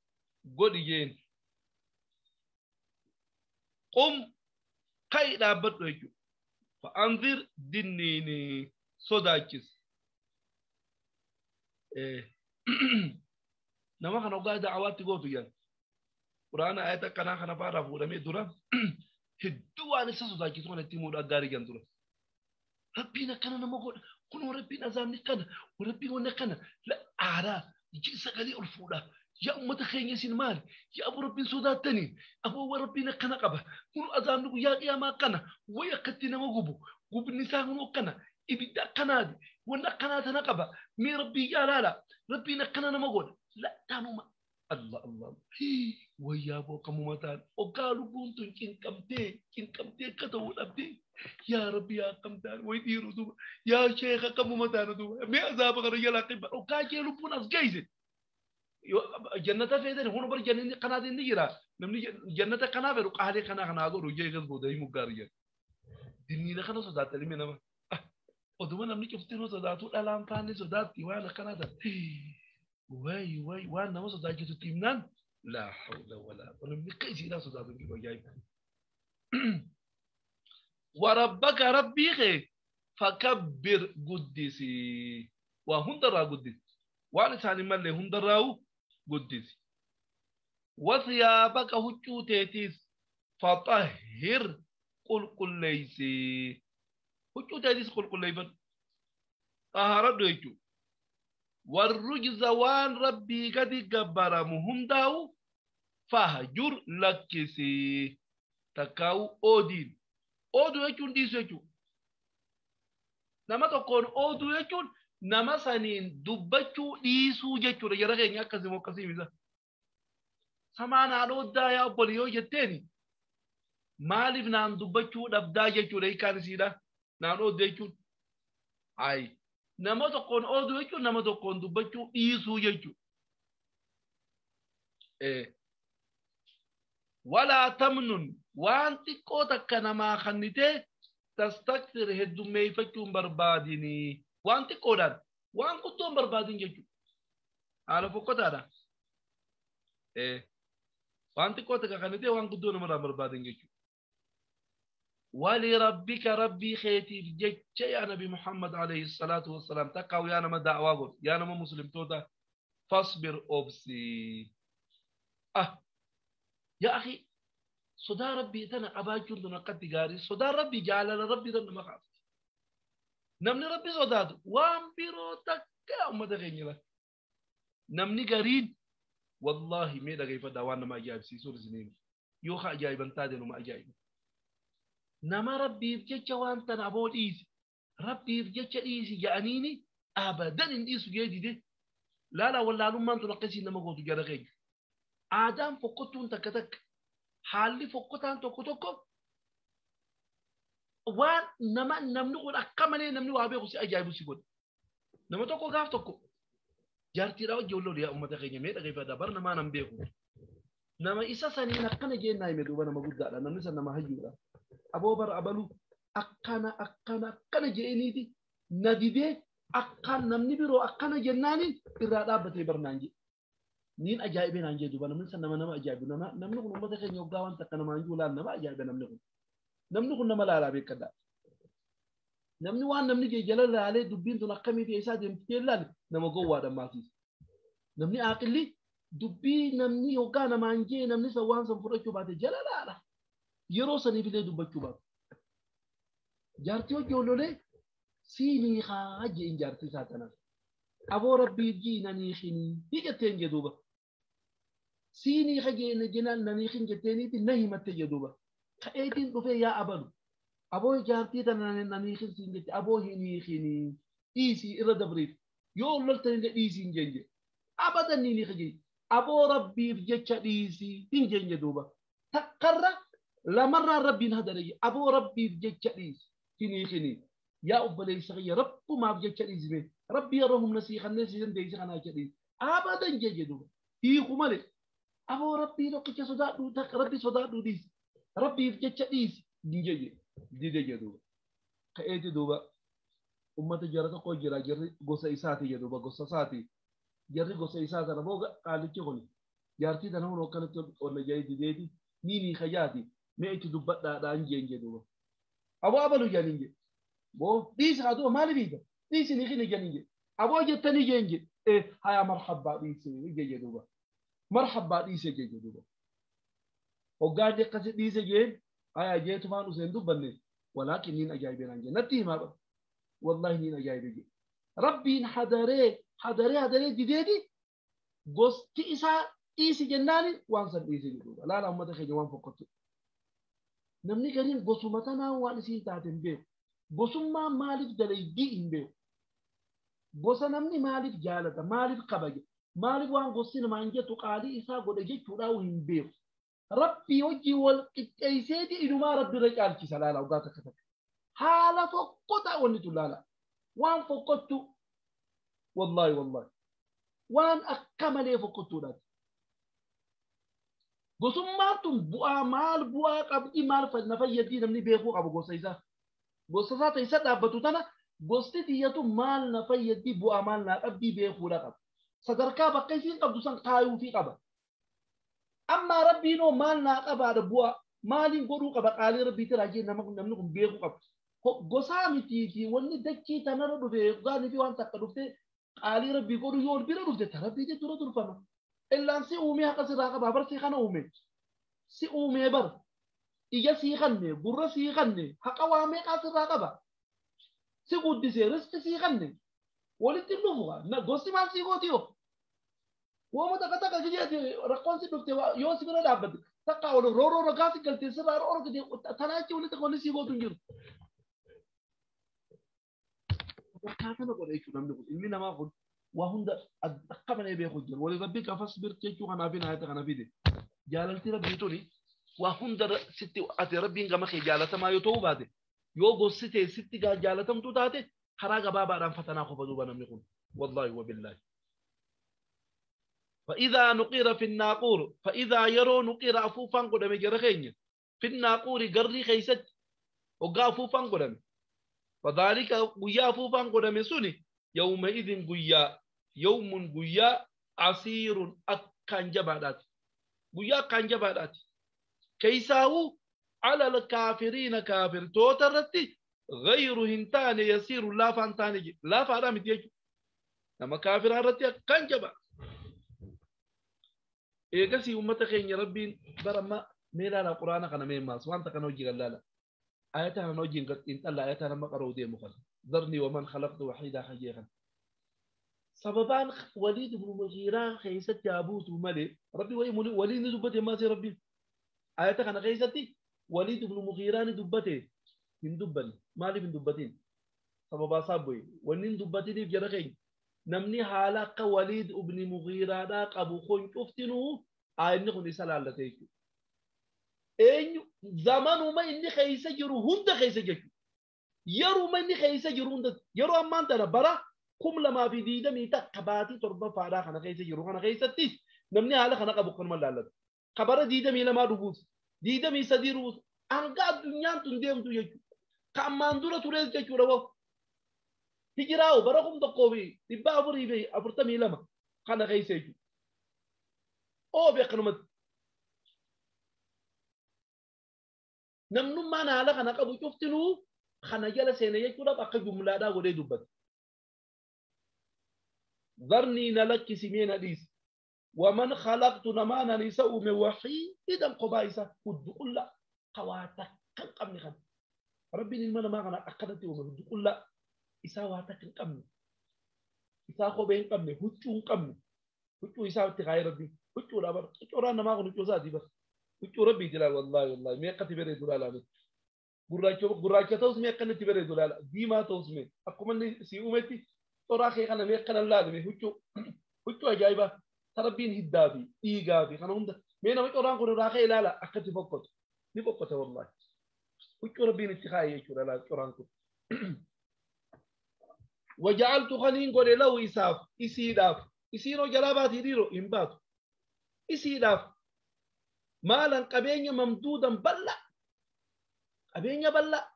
Speaker 1: قولي جين قم خي عبدو يتو فأنذر دنيني صداكس. nama kana ogaa da'awaatti gootu jedhan quraana ayata akkanaa kana fa'aadhaa fuudhamee dura hedduu waan isa sodaachisu kana itti himuudhaan gaarii jedhan dura. Rabbiin akkana nama godha kunoo rabbiin azaabni kana rabbiin wanni akkana aaraa sagalee ol fuudha yaa ummata keenya isin maali yaa abu rabbiin sodaattanii aboo rabbiin akkana qaba kunoo azaabni guyyaa qiyaamaa akkana wayi akkatti nama gubu gubni isaa kunoo akkana ibidda akkanaati wanni akkanaa tana qaba mee rabbii jaalaala rabbiin akkana nama godha la tanuma Allah Allah wayyaa boo kamuma ta'an ogaa lubbuun tun cinqamtee cinqamtee akka ta'uu dhabdee yaa rabbi yaa akkam ta'an wayi dhiiru duuba yaa sheeka kamuma ta'an duuba mee azaaba kana jalaa qibba ogaa jee lubbuun as geesse jannata feetan hunu bar jannanni kanaatiin ni jira namni jannata kanaa fedhu qaalee kanaa kanaa godhu jee gas booda himu gaarii jedhu dinniina kana sodaatanii mee nama oduma namni cuftinuu sodaatu dhalaan faanni sodaatti waan akkanaa ta'an way way waan nama sodaachisutti himnaan laa hawla walaa namni akka isiidhaa sodaatu hin jiru ajaa'iba. Warabbaka rabbii kee fakabbir guddisi waa hundarraa guddisi waan isaanii mallee hundarraa'u guddisi. Wasiyaabaka huccuu teetiis faxahhir qulqulleeysi huccuu teetiis qulqulleeyfadhu xaharadhu jechuudha. والرجز وان ربي قد جبر مهنداو فهجر لكسي تكاو أودين أودو يجون ديس يجون نما تكون أودو يجون نما سنين دبچو ديسو يجون يرغي نيا كسي مو كسي ميزا سمانا رودا يا بوليو يتني مالف نان دبچو دبدا يجون ريكان سيدا نان أودو يجون أي nama tokkoon ooduu jechuun nama tokkoon dubbachuu dhiisuu jechuudha. Walaa tamnun waan xiqqoo takka namaa kennitee tastakthir heddummeeffachuu hin barbaadinii waan xiqqoodhaan waan guddoo hin barbaadin jechuudha. Haala fokkotaadha. Waan xiqqoo takka kennitee waan guddoo namarraa hin barbaadin jechuudha. ولربك ربي خيتي جتش يا نبي محمد عليه الصلاة والسلام تقاو يا نما دعوة يا نما مسلم توتا فاصبر أبسي. يا أخي صدا ربي تنا أبا جندنا قد قاري صدا ربي جعلنا ربي تنا مخاف نمني ربي صداد وان بيرو تكا أمة غينيلا نمني قرين Wallaahi mee dhageeffadhaa waan nama ajaa'ibsiisuun isiniin yoo ka ajaa'iban taate numa ajaa'iba. Nama rabbiif jecha waan tana aboo dhiisi rabbiif jecha dhiisi ja'aniini abadan hin dhiisu jee dide laala wallaalummaan tun akkasii nama gootu jara keenya. Aadaan fokkottuun takka takka haalli fokkotaan tokko tokko waan nama namni kun akka malee namni waa beeku si ajaa'ibu si godha. Nama tokko gaaf tokko jaartiidhaa wajji wal lolu yaa uummata keenya mee dhageeffadhaa bar namaa nan beeku. Nama isa saniin akkana jennaa hime duuba nama guddaadha namni san nama hayyuudha. Aboo bara abaluu akkana akkana akkana je'eniiti na didee akkaan namni biroo akkana jennaaniin irraa dhaabbatee barnaan jedhe. Niin ajaa'ibee naan jee duuba namni san nama nama ajaa'ibu namni kun uummata keenya hoggaa waan takka namaan jiru laal nama ajaa'iba namni kun. Namni kun nama laalaa beekadha. Namni waan namni jee jala laalee dubbiin tun akkamii ta'e isaa deemtee laale nama gowwaadha maasiis. Namni aaqilli dubbii namni hoggaa namaan jee namni san waan san fudhachuu baate jala laala. Yeroo saniif illee dubbachuu baatu. Jaartii hojii ololee siinii haa jeen jaartii isaa tanaaf. Aboo rabbii jii nanii hinii ni jetteen jedhuuba. Siinii haa jeen jenaan nanii hin jetteeniiti na himatte jedhuuba. Ka'eetiin dhufee yaa abalu. Aboo jaartii tana nanii hin siin jette aboo hinii hinii dhiisii irra dabriif. Yoo loltan illee dhiisii hin jeen jedhe. Abadan ni ni jeen. Aboo rabbiif jecha dhiisii hin jeen jedhuuba. Takkarra lamarraan rabbiin hadarayye aboo rabbiif jecha dhiisi hinii hinii. Yaa obboleessa kiyya rabbumaaf jecha dhiisime rabbi yeroo humna sii kanneen si dandeessi kanaa jecha dhiisi abadan jee jedhuuba hiiku malee aboo rabbii tokkicha sodaadhuu takka rabbi sodaadhuu dhiisi rabbiif jecha dhiisi hin jee dide jedhuuba ka'eeti duuba ummata jara tokko jira jarri gosa isaati jedhuuba gosa isaati jarri gosa isaa sana booga qaalichi kun jaartii tana hunoo akkanatti ol jee dideeti ni ni kajaati mee itti dubbadhaadhaan jeen jedhuuba aboo abalu jedhaniin jedhe. Boo dhiisi haa du'a maaliif hiika? Dhiisi ni kini jedhaniin jedhe. Aboo jettanii jeen jedhe. Haya marhabbaa dhiisi jee duuba. Marhabbaa dhiise jee duuba. Hoggaa inni akkasi dhiise jeen haya jeetumaan useen dubbanne walaakin niin ajaa'ibee naan jee natti himaa qaba. Wallaahi niin ajaa'ibee jee. Rabbiin hadaree hadaree hadaree dideeti gosti isaa dhiisi jennaani waan san dhiise jedhuudha. Laala uummata keenya waan fokkottu. Namni gariin gosuma tanaa waan isiin taate hin beeku. Gosummaa maaliif dalaydii hin beeku. Gosa namni maaliif jaalata, maaliif kabaja, maaliif waan gosti namaan jettu qaalii isaa godhe jechuudhaa hin beeku. Rabbii hojii wal qixxeesseeti inumaa rabbi irra caalchisa laala waggaa takka takka. Haala fokkotaa wanni tun laala. Waan fokkottu wallaahi wallaahi. Waan akka malee fokkottuudhaati. Gosummaan tun bu'aa maal bu'aa qabdi maal na fayyadii namni beekuu qabu gosa isaa. Gosa isaa ta'e isa dhaabbatu tana gosti tiyyatu maal na fayyadii bu'aa maal naa qabdii beekuudha qaba. Sadarkaa bakka isiin qabdu san kaayuufii qaba. Amma rabbiinoo maal naa qabaadha bu'aa maaliin godhuu qaba qaalii rabbii tiraa jee namni kun beekuu qaba. Gosaa mitiifi wanni dachii tanarra dhufe gogaanii fi waan takka dhufte qaalii rabbii godhu yoo ol bira dhufte ta rabbiitii dura durfama. Illaan si uumee haqa sirraa qaba bar si kana uume. Si uumee bar ija sii kanne gurra sii kanne haqa waa meeqaa sirraa qaba. Si guddisee riski sii kanne walitti dhufu gosti maal sii gooti yoo. Wooma takka takka jeeti rakkoon si dhufte yoo si bira dhaabbatte takka ol rooroo ragaa si galtee sirraa rooroo tanaachi walitti wanni sii gootu hin jiru. Sadarkaa kana godha jechuudha namni kun ilmi namaa kun waa hunda akka malee beeku jira. Wali rabbii fasbir jechuu kanaaf hin hayata kana fide. Jaalalti rabbii tuni waa hunda sitti ati rabbiin gama kee jaalatamaa yoo ta'uu baate yoo gosti ta'e sitti jaalatamtuu taate karaa gabaabaadhaan fatanaa qofa duuba namni kun. Wallaahi wabillaahi. فإذا نقر في الناقور فإذا يرو نقر أفوفان قدامي جرخين في الناقور قري خيست وقا أفوفان قدامي فذلك قيا أفوفان قدامي سوني يومئذ قيا يوم قيا عسير أكان جبادات قيا كان جبادات كيساو على الكافرين كافر توترتي غير هنتان يسير لا فانتاني لا فارامي تيجي لما كافر هرتي أكان جبادات eegasii uummata keenya rabbiin bara amma mee ilaalaa quraana kana mee maas wanta kana hojii gallaala ayata kana hojiin xiinxalla ayata nama qaroo deemu kana dharnii waman khalaqtu wahiidaa hajee kana Sababaan Waliid ibn Mughiiraa keessatti haa buutu malee Rabbi Waliid ni dubbate maasii Rabbi ayata kana keessatti Waliid ibn Mughiiraa ni dubbate hin dubbanne. Maaliif hin dubbatin? Sababaa isaa bu'e. Wanni hin dubbatiniif jara keenya namni haala akka Waliid ibn Mughiiraadhaa qabu kun cuftinuu aayinni kun isa laallate jechuudha. Eenyu zamanuma inni keessa jiru hunda keessa jechuudha. Yeruma inni keessa jiru hunda yeroo ammaan tana bara 2021 baatii 7ffaadhaa kana keessa jiru kana keessattis namni haala kana qabu kanuma laallatu. Ka bara 22 dhufuus 23 dhufuus hanga addunyaan tun deemtu jechuudha. Ka ammaan dura tures jechuudha woo. Hijiraa'u bara 1442 kana keessa jechuudha. Oofi akkanumatti. Namnummaan haala kana qabu cuftinuu kana jala seene jechuudhaaf akka jumlaadhaa godhee dubbate. ذرني نلك سمين ديس ومن خلقت نمانا نساء من وحيدا قبائسة قد لا قواتك قمني خن ربي نلمنا ما غنا أقدتي ومن قد لا إسا واتك قمني إسا خبين قمني هجون قمني هجو إسا تغاي ربي هجو لا بر هجو رانا ما غنا هجو زادي بس هجو ربي جلال والله والله ميقتي بري دلال قراكة توس ميقنتي بري دلال ديما توس مي أقوم سيومتي تراخي أنا ميقنا لازم هجو هجو أجايبة تربين هدابي إيجابي أنا هند مين ما يقران قرن راخي لا لا أكتي فقط نفقط والله هجو ربين اتخاي يجو لا قران قرن وجعلت خلين قول له إساف إسيداف إسيرو جلابات يديرو إنبات إسيداف مالا قبينيا ممدودا بلا قبينيا بلا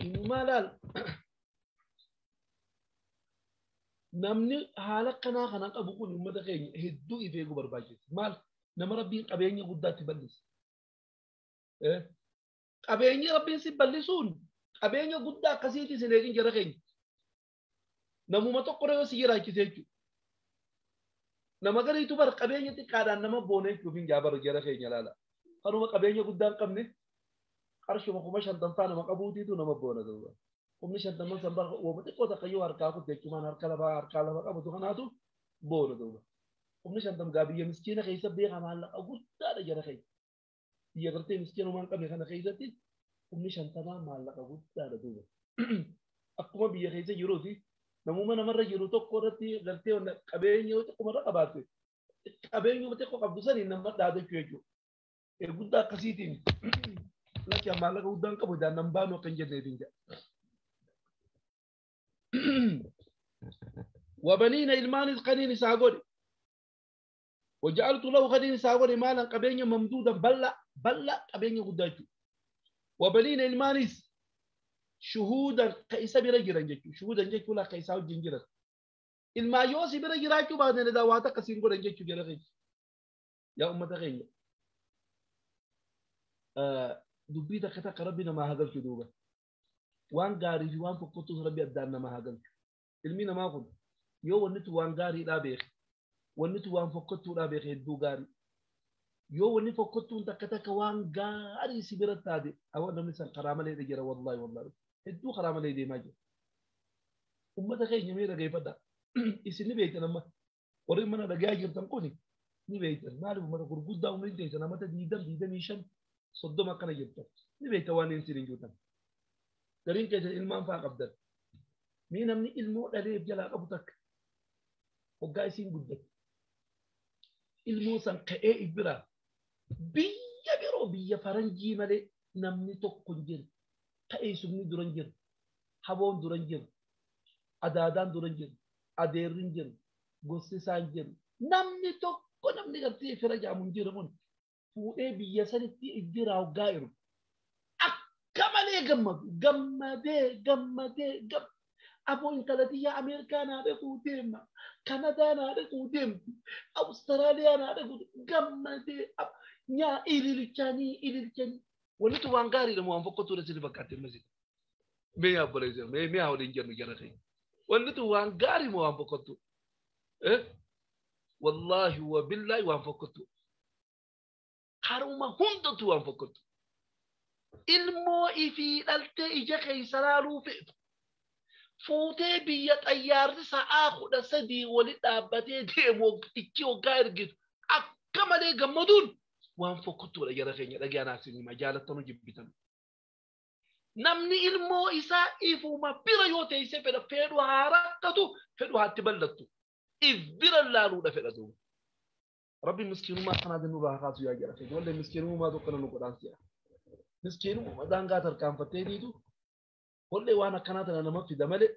Speaker 1: إنه مالا namni haala kanaa kana qabu kun uummata keenya hedduu if eeguu barbaachisa. Maal nama rabbiin qabeenya guddaatti bal'ise. Qabeenyi rabbiin si bal'isuun qabeenya guddaa akkasiitti isin eegin jara keenya. Namuma tokko yoo si jiraachise jechuudha. Nama gariitu bar qabeenya xiqqaadhaan nama boona jechuuf hin jaabaru jara keenya laala. Kanuma qabeenya guddaa hin qabne qarshuma 50,000 nama qabuutiitu nama boona duuba. Humni 50 san bara uuma xiqqoo takka yoo harkaa kutte jechuun harka lafa qabatu kanaatu boona duuba. Humni 50 gaa biyya miskiina keessa beekaa maallaqa guddaadha jara keenya. Biyya gartee miskiinumaan qabne kana keessatti humni 50 maallaqa guddaadha duuba. Akkuma biyya keessa jiruuti namuma namarra jiru tokko irratti gartee qabeenya yoo xiqqoomarra qabaatte qabeenya xiqqoo qabdu saniin nama dhaadachuu jechuudha. Guddaa akkasiitiin lakki maallaqa guddaan qabu daannan baanu akka hin jenneef hin jedha. وبنين إلمان قنين ساغوري وجعلت له قنين ساغوري مالا قبين ممدودا بلا بلا قبين قداجو وبنين إلمانيس شهودا كيسا برجرا جيكو شهودا جيكو لا كيسا وجنجرا المايوسي برجراجو بعد نداواتا كسين قرن جيكو جرغي يا أمة غينيا دبيتا كتا ربنا ما هذا الكذوبة waan gaarii fi waan fokkottuus rabbi addaan nama haa galchu. Ilmi namaa kun yoo wannitu waan gaariidhaa beeke, wannitu waan fokkottuudhaa beeke hedduu gaarii. Yoo wanni fokkottuun takka takka waan gaarii si bira taate, awwa namni san karaa malee jira wallahi wallahi. Hedduu karaa malee deemaa jira. Uummata keenya mee dhageeffadhaa. Isin ni beektan amma warri mana dhagaa jirtan kuni ni beektan. Maaliif uummata gurguddaa umriin teessan amata 20, 25, 30 akkana jirtan. Ni beektan waan isin hin jirtan. Gariin keessan ilmaan fa'aa qabdan. Mee namni ilmoo dhaleef jalaa qabu takka hoggaa isiin guddatte. Ilmoo san ka'ee if biraa biyya biroo biyya faranjii malee namni tokko hin jiru. Ka'ee sumni dura hin jiru. Haboon dura hin jiru. Adaadaan dura hin jiru. Adeerri hin jiru. Gosti isaa hin jiru. Namni tokko namni gartee fira jaamu hin jiru kun fuudhee biyya sanitti if biraa hoggaa jiru. Gammadee gammadee gammadee aboo intala tiyya Ameerikaa naa dhaquu deema Kanadaa naa dhaquu deemti Awustiraaliyaa naa dhaquu gammadee nyaa ililchanii ililchanii wanni tu waan gaariidha moo waan fokkottuudha sirri fakkaatti ammasii mee yaa obboleessa mee mee haa waliin jennu jara keenya wanni tu waan gaarii moo waan fokkottu wallaahi wa billaahi waan fokkottu karuma hundatu waan fokkottu. Ilmoo ifii dhaltee ija keessa laaluu feetu. Fuutee biyya xayyaarri sa'aa 13 wali dhaabbatee deemu ichi hoggaa ergitu akka malee gammaduun waan fokkottuudha jara keenya dhagaa naaf hima jaalattanuu jibbitan. Namni ilmoo isaa ifuma bira yoo teessee fedha fedhu haa rakkatu fedhu haatti ballattu if bira laaluudha fedha duuba. Rabbi miskiinummaa akkanaatiin nurraa haa kaasu yaa jara keenya wallee miskiinummaa tokko nu godhaan si'a. Miskiinummaa daangaa tarkaanfattee diidu wallee waan akkanaa tana nama fida malee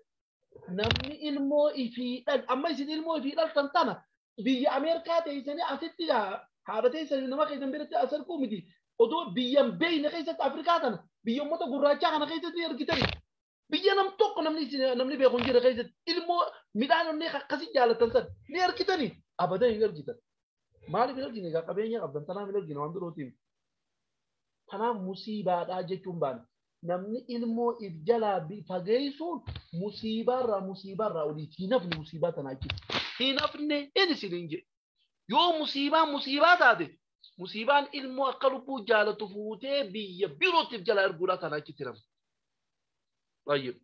Speaker 1: namni ilmoo ifii dhal amma isin ilmoo ifii dhaltan tana biyya Ameerikaa teessanii asitti haadha teessanii nama keessan biratti as erguu miti odoo biyyan beeyne keessatti Afrikaa tana biyya uummata gurraachaa kana keessatti ergitani biyya nam tokko namni beeku hin jirre keessatti ilmoo midhaan onnee akkasii jaalatan san ni ergitani abadan hin ergitan. Maaliif hin ergine egaa qabeenya qabdan tanaaf hin ergine waan birootiin. Tanaaf musiibaadhaa jechuun baana. Namni ilmoo if jalaa fageessuun musiibaarraa oliiti. Hin hafne musiibaa tanaa jechuudha. Hin hafne inni isin hin jedhe. Yoo musiibaan musiibaa taate musiibaan ilmoo akka lubbuu jaalatu fuutee biyya birootti if jalaa erguudhaa tanaa achitti nama. Tayyib.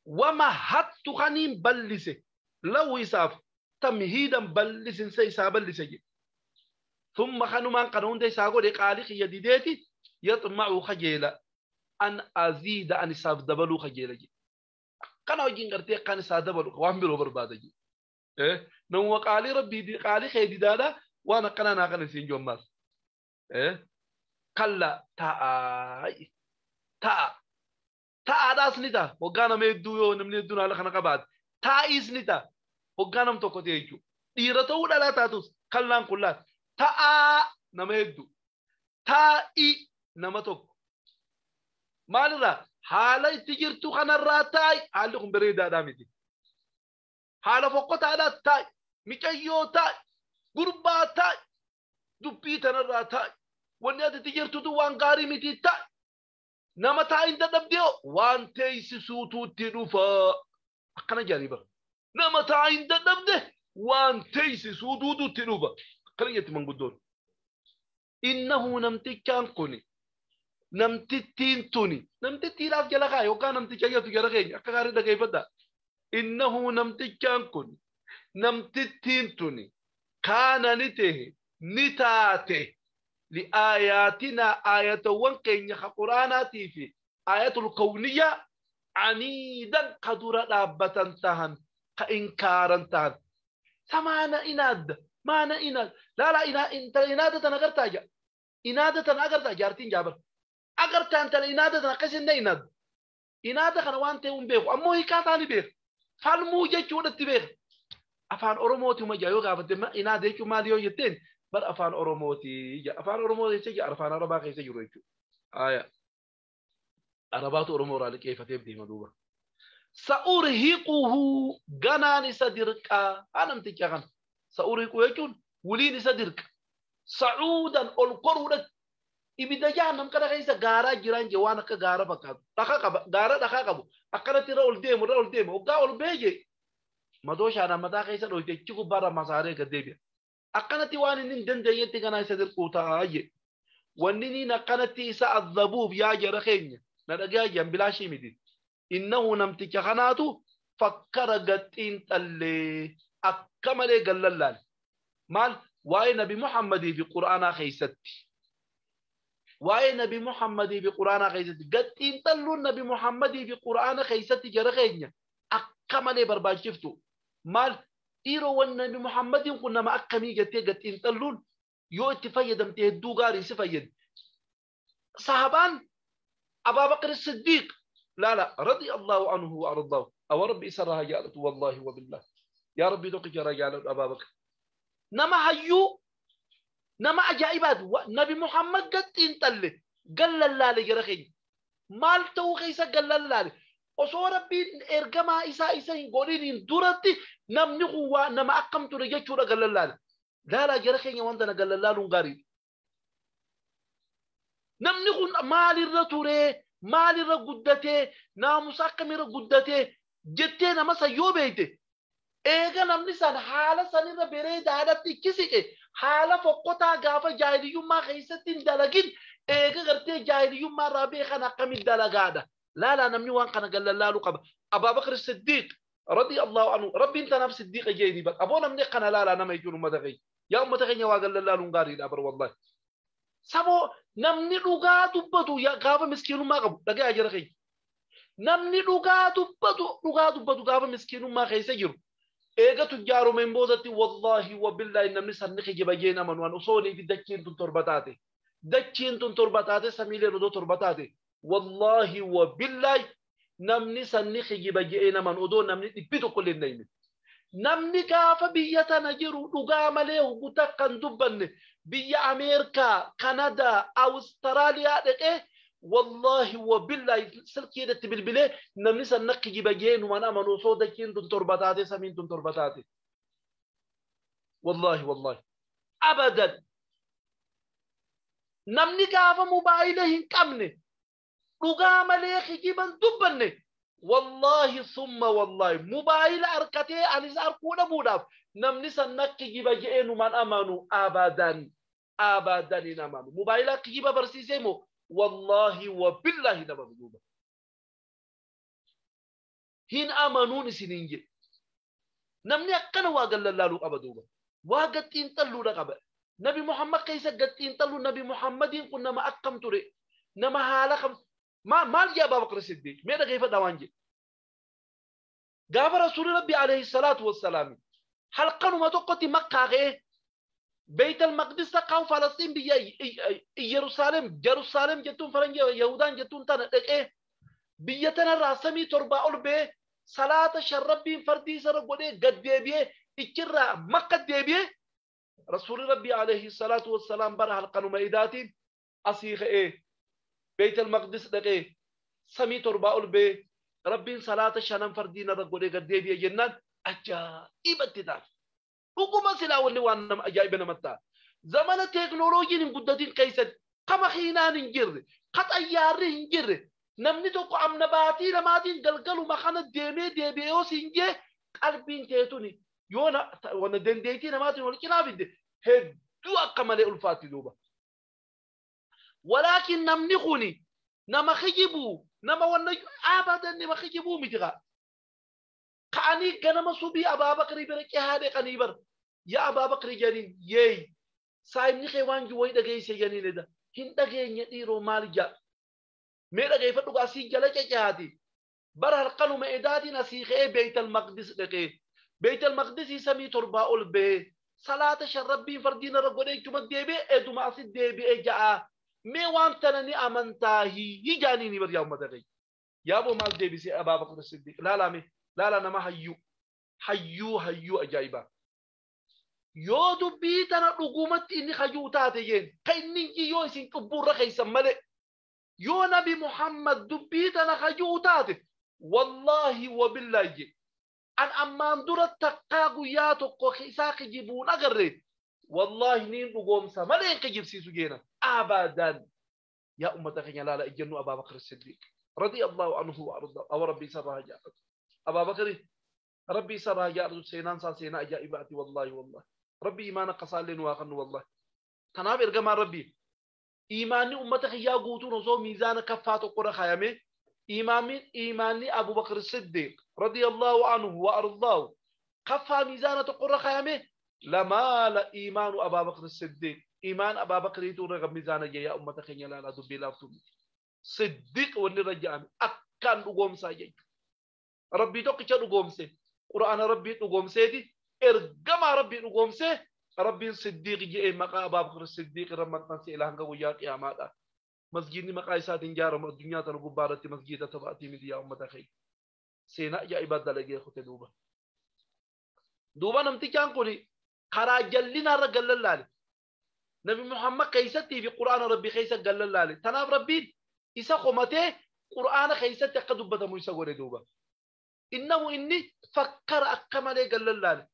Speaker 1: Wama hattu kaniin ballise law isaaf tamhiidan ballisinsa isaa ballise jedhe. ثم خنمان قانون دي ساغو دي قالي خي ديدتي يطمع خجيلا ان ازيد ان ساف دبلو خجيلا جي كان وجين غرتي كان سا دبلو وان بيرو برباده جي ايه نو قالي ربي دي قالي خي ديدادا وانا قنا قنا سين جوماس ايه كلا تا تا تا داس نيتا وغانا ميدو يو نمني دون على خنا قباد تا ايس نيتا وغانا متوكو تيجو ديرتو دلا تاتوس كلان كلات Ta'a nama hedduu taa'i nama tokko maalirraa haala itti jirtu kanarraa taa'i haalli kun bareedaadhaa miti haala fokkotaadhaa taa'i micayyoo taa'i gurbaa taa'i dubbii tanarraa taa'i wanni ati itti jirtutu waan gaarii miti taa'i nama taa'iin dadhabdee waan teessisuutu itti dhufa akkana jedhanii bara nama taa'iin dadhabde waan teessisuutu itti dhufa. قرية من قدون إنه نمتكان كوني نمتتين توني نمتتي لاف جلغاي وكان نمتكاية جلغاي أكغاري دقاي فدا إنه نمتكان كوني نمتتين توني كان نته نتاته لآياتنا آية وانكين قرآناتي في آية الكونية عنيدا قدر لابة تهن كإنكارا تهن سمعنا إناد ما أنا إناد لا لا إنا إنت إنادة أنا قرتها جا إنادة أنا قرتها جارتين جابر أقرتها أنت إنادة أنا قسم إناد إنادة أنا وانت يوم بيخ أمو هي كاتاني بيخ فالمو جت شو نتبيخ أفان أروموتي وما جايو قابت ما إنادة يجوا ما ليو يتين بل أفان أروموتي جا أفان أروموتي يجي أفان أربعة كيس يجوا آية أربعة أرومو رالي كيف تبدي مدوبة سأرهقه جنان صدرك أنا متجاهل سأرهقه يجون ولين صدرك صعودا القرودة إبدا جهنم كذا كيسة غارة جيران جوانا كغارة بكاد دخل غارة دخل كابو أكرت ترى أولديم ولا أولديم وقا أولبيجي ما دوش أنا ما دا كيسة لو تيجي بارا مسارة كديبيا أكنتي واني نندن دينتي كنا يصدر كوتا أيه وانني نكنتي إسا الذبوب يا جرخين نرجع جنب شيء مدي إنه نمتك خناتو فكر قتين تلي أكمل قللال مال واي نبي محمد في قرآن خيستي واي نبي محمد في قرآن خيستي قتين تلو نبي محمد في قرآن خيستي جرخين أكمل برباج شفتو مال إيرو والنبي محمد كنا ما أكمي قتي قتين تلون يو اتفيدم تهدو غاري سفيد صحابان أبا بكر الصديق لا لا رضي الله عنه وأرضاه أو ربي سرها جالت والله وبالله يا ربي دوقك يا رجال أبا بكر نما هيو نما عجائبات نبي محمد قد انتل قال الله لجرخي مال توخيسا قال الله osoo rabbiin ergamaa isaa isa hin godhiniin duratti namni kun waa nama akkam ture jechuudha gallallaale. Laalaa jara keenya wanta na gallallaaluun gaariidha. Namni kun maalirra turee maalirra guddatee naamusa akkamiirra guddatee jettee nama san yoo beekte eega namni san haala sanirra bareedaadhaatti itti siqe haala fokkotaa gaafa jaahiliyyummaa keessatti hin dalagin Eega gartee jaahiliyyummaa irraa beekan akkamiin dalagaadha. Laalaa namni waan kana gallallaaluu qaba. Abaa Bakr Siddiiq radiyallahu anhu rabbiin tanaaf Siddiiqa jeeni bar. Aboo namni kana laalaa nama jechuun uummata keenya. Yaa uummata keenya waa gallallaaluun gaariidha bar wallahi. Saboo namni dhugaa dubbatu gaafa miskiinummaa qabu dhagayaa jira keenya. Namni dhugaa dubbatu gaafa miskiinummaa keessa jiru. Eega tujjaarumeen boodatti wallaahi wabillaahi namni sanni kijiba jeen amanu an osoo fi dachiin tun torba taate. Dachiin tun torba taate samiileen odoo torba taate. Wallaahi wabillaahi namni sanni kijiba jeen amanu odoo namni dhibbi tokko illee hin himin. Namni gaafa biyya tana jiru dhugaa malee huguta kan dubbanne biyya Ameerikaa, Kanadaa, Awustiraaliyaa dhaqee wallaahi wabillaahi silkiidatti bilbilee namni sanna kijiba jeenumaan amanu osoo dachiin tun torba taate samiin tun torba taate. Wallaahi wallaahi abadan namni gaafa mobaayila hin qabne dhugaa malee kijiban dubbanne wallaahi summa wallaahi mobaayila harkatee anis arkuu dhabuudhaaf namni sanna kijiba jeenumaan amanu abadan abadan hin amanu. Mobaayila kijiba barsiisee moo والله وبالله نما بدوبة هين أمانون سنينجي نمني أكنا واقل لالو أبدوبة واقت إنتلو رقبة نبي محمد كيسا قد إنتلو نبي محمد كنا ما أقم تري نما حالا خم ما مال يا أبا بكر الصديق ماذا كيف دوانجي قال رسول ربي عليه الصلاة والسلام حلقا ما تقتي مكة غير بيت المقدس تقاو فلسطين بيا يروسالم جيروسالم جتون فرنج يهودان جتون تنا إيه بيتنا راسمي تربة أول صلاة شربين فردي سر قولي قد بيه إكرا ما قد بيه رسول ربي عليه الصلاة والسلام برا القانون ميداتين أصيغ إيه بيت المقدس دقي سمي تربة أول ربين صلاة شنم فردي نر قولي قد بيه جنان أجائب التدار حكومة سلا واللي وانا أجائب نمتا زمن التكنولوجي نقدتين قيست كما خينا ننجر قد أيار ننجر نمني توقع عم نباتي لماتين قلقلوا ما خانت ديمي ديبيو سنجي قلبين تيتوني يونا وانا دنديتي نماتين ولكن عبد هدو أكمل الفاتي دوبا ولكن نمني خوني نما خجبو نما وانا أبدا نما خجبو متغا كأني كنما صبي أبا بكر بركي هذا قنيبر يا أبا بكر جانين يي سايم نخي وان جوي دغي سي جانين ده هين دغي نيرو مالجا مي دغي فدو اسي جلا جاتي بر هرقنو ما اداتي نسيخه بيت المقدس دغي بيت المقدس يسمي تربا اول به صلاه شربي فردين رغودي كما ديبي ادو ما اسي ديبي جا مي وان تنني امنتاهي يجانيني بر يوم دغي يا ابو مال ديبي سي ابا بكر الصديق لا لا مي لا لا نما حيو حيو حيو أجايبا yoo dubbii tana dhugumatti inni hayyuu taate jeen ka inni yoo isin cubburra keeysan malee yoo nabi Muhammad dubbii tana hayyuu taate wallaahi wabillaahi je an ammaan dura takkaa guyyaa tokko isaa kijibuun agarre wallaahi niin dhugoomsa malee hin kijibsiisu jeena abadan yaa ummata keenya laala ejjennu Abaa Bakr Siddiq radiyallahu anhu wa arda aw rabbi isarraa jaalatu Abaa Bakri rabbi isarraa jaalatu seenaan isaa seenaa ajaa'ibaati wallaahi wallaahi ربي إيمانك قصالين واقن والله تناب إرجما ربي إيماني أمتك يا قوتون وصو ميزان كفات قرى خيامي إيماني أبو بكر الصديق رضي الله عنه وأرضاه كفى ميزان قرى خيامي لما لا إيمان أبا بكر الصديق إيمان أبا بكر يتون رغم ميزان يا أمتك يا لا دبي لا صديق ونرجع أكان قوم سايج ربي توكي قوم سي قرآن ربي قوم سيدي ergama rabbii dhugoomsee rabbiin siddiiq je'ee maqaa Abaa Bakr Siddiiq irra maxxanse ilaa hanga guyyaa qiyaamaadha. Masjiidni maqaa isaatiin ijaaramu addunyaa tana gubbaa irratti masjiida taphatii miti yaa uummata keenya. Seenaa ajaa'ibaa dalagee kute duuba. Duuba namtichaan kun karaa jallinaa irra gallallaale. Nabi Muhammad keessattii fi Qur'aana rabbii keessa gallallaale. Tanaaf rabbiin isa qomatee Qur'aana keessatti akka dubbatamu isa godhe duuba. Innahu inni fakkara akka malee gallallaale.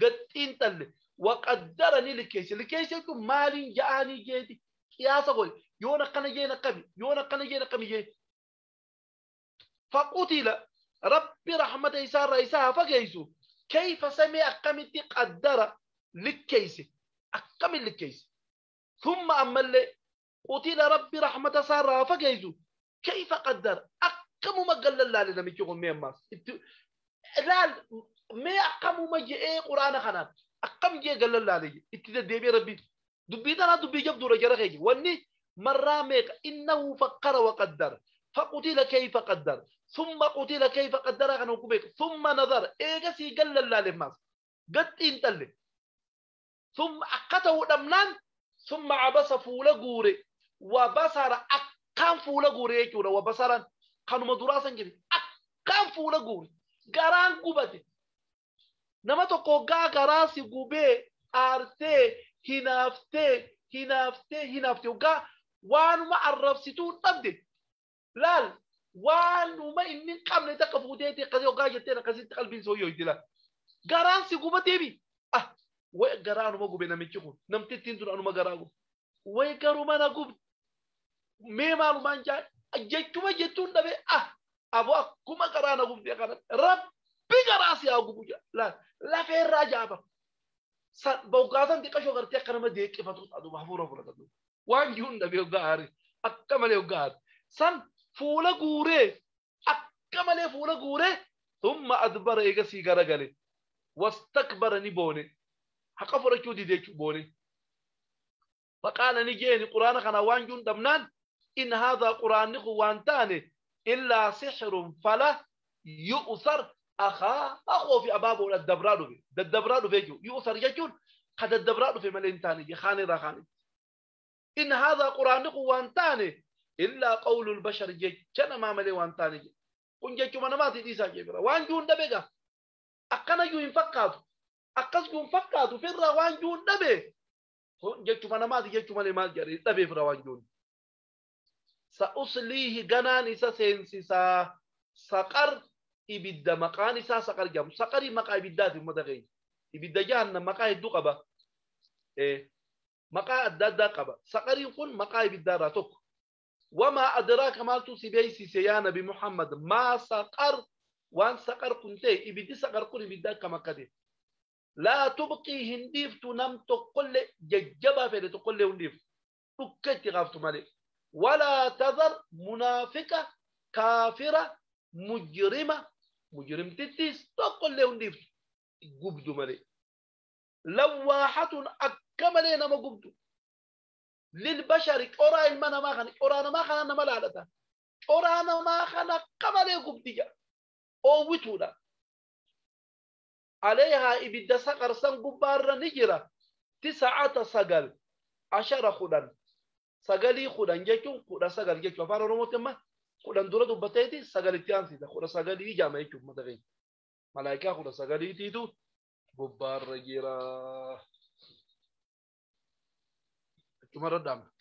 Speaker 1: قد انتل وقدرني لكيس لكيس يكون مالين جاني جيتي قياس قول يونا قنا جينا قبي يونا قنا جينا قبي جي فقتل ربي رحمة إيسا رئيسها فكيسو كيف سمع أقمت قدر لكيس أقم لكيس ثم أما اللي قتل ربي رحمة سارة فجيزو كيف قدر أكم ما قال لا لنا ميكون مين ماس لا ما أكم ما جاء قرآن خنا أكم جاء قال لا لي اتدبي ربي دبي ده دبي جاب دور جرا وني مرة ميك إنه فكر وقدر فقتل كيف قدر ثم قتل كيف قدر أنا كوبيك ثم نظر إيه سي قال لا لماس قد انتل ثم أقته دمنان ثم عبس فول غوري وبصر أكان فول غوري يجورا وبصر كانوا مدراسا جدي أكان فول غوري غران غوبتي نما تكو غا غراسي غوبي أرتي هنافتي هنافتي هنافتي وغا وانو ما عرفستو تبدي لال وانو ما إني قبل تكفوتي قزي وغا جتنا قزي قلبي سويو يدلا غران سي غوبتي بي وي غرانو ما غوبي نمتيكو نمتي تندر انو ما غراغو وي غرو ما نغوب مي مالو مانجا جيتو جيتون دبي ابو كوما غرانا غوب دي غرا ربي غراسي اغوب لا لا في راجابا بوغازن دي قشو غرتي كنما دي كيفتو ادو محفوره فرتو وان جون دبي غاري اكمل غار سن فولا غوري اكمل فولا غوري ثم ادبر ايغسي غرغلي واستكبر ني حق فرچو دي دي بوني فقال نجيني قران خنا وانجون دمنان ان هذا قران وانتاني الا سحر فلا يؤثر اخا اخو في ابابه الدبرادو في الدبرادو في يؤثر يجون قد الدبرادو في ملنتاني خاني راخاني ان هذا قران وانتاني الا قول البشر جنا ما ملي وانتاني كون جيتو ما ما تي ساجي وانجون دبيغا اكنا يو ينفقاتو أقصد فقط في الروان جون نبي جت ما ما جت ما ما جري نبي في الروان جون سأصليه جنان سسنسا سقر إبدا مكان سا سقر جم سقري مكان إبدا في مدغين إبدا جهنم مكان الدقبة إيه مكان الدقبة سقر يكون مكان إبدا راتك وما أدراك ما تصيبه سيان نبي محمد ما سقر وان سقر كنت إبدا سقر كن إبدا كما كده لا تبقي هنديف تنم تقول ججبا في تقول هنديف تكتي غافت مالي ولا تذر منافقة كافرة مجرمة مجرم تتيس تقول هنديف قبدو مالي لواحة أكملين ما قبدو للبشر أرى المنا ما خان أرى ما خان ما لالتا أرى ما خان كمالي قبدي أو وتولا عليها إبدا سقر سن قبار نجرة 9 سقل 10 خدن سقلي خدن جيتون خدا سقل جيتون فارو روموت ما خدن دورة دبتيتي سقل تيانسي خدا سقلي جامع يجوم مدغين ملايكة خدا سقلي تيتو قبار نجرة كم ردام.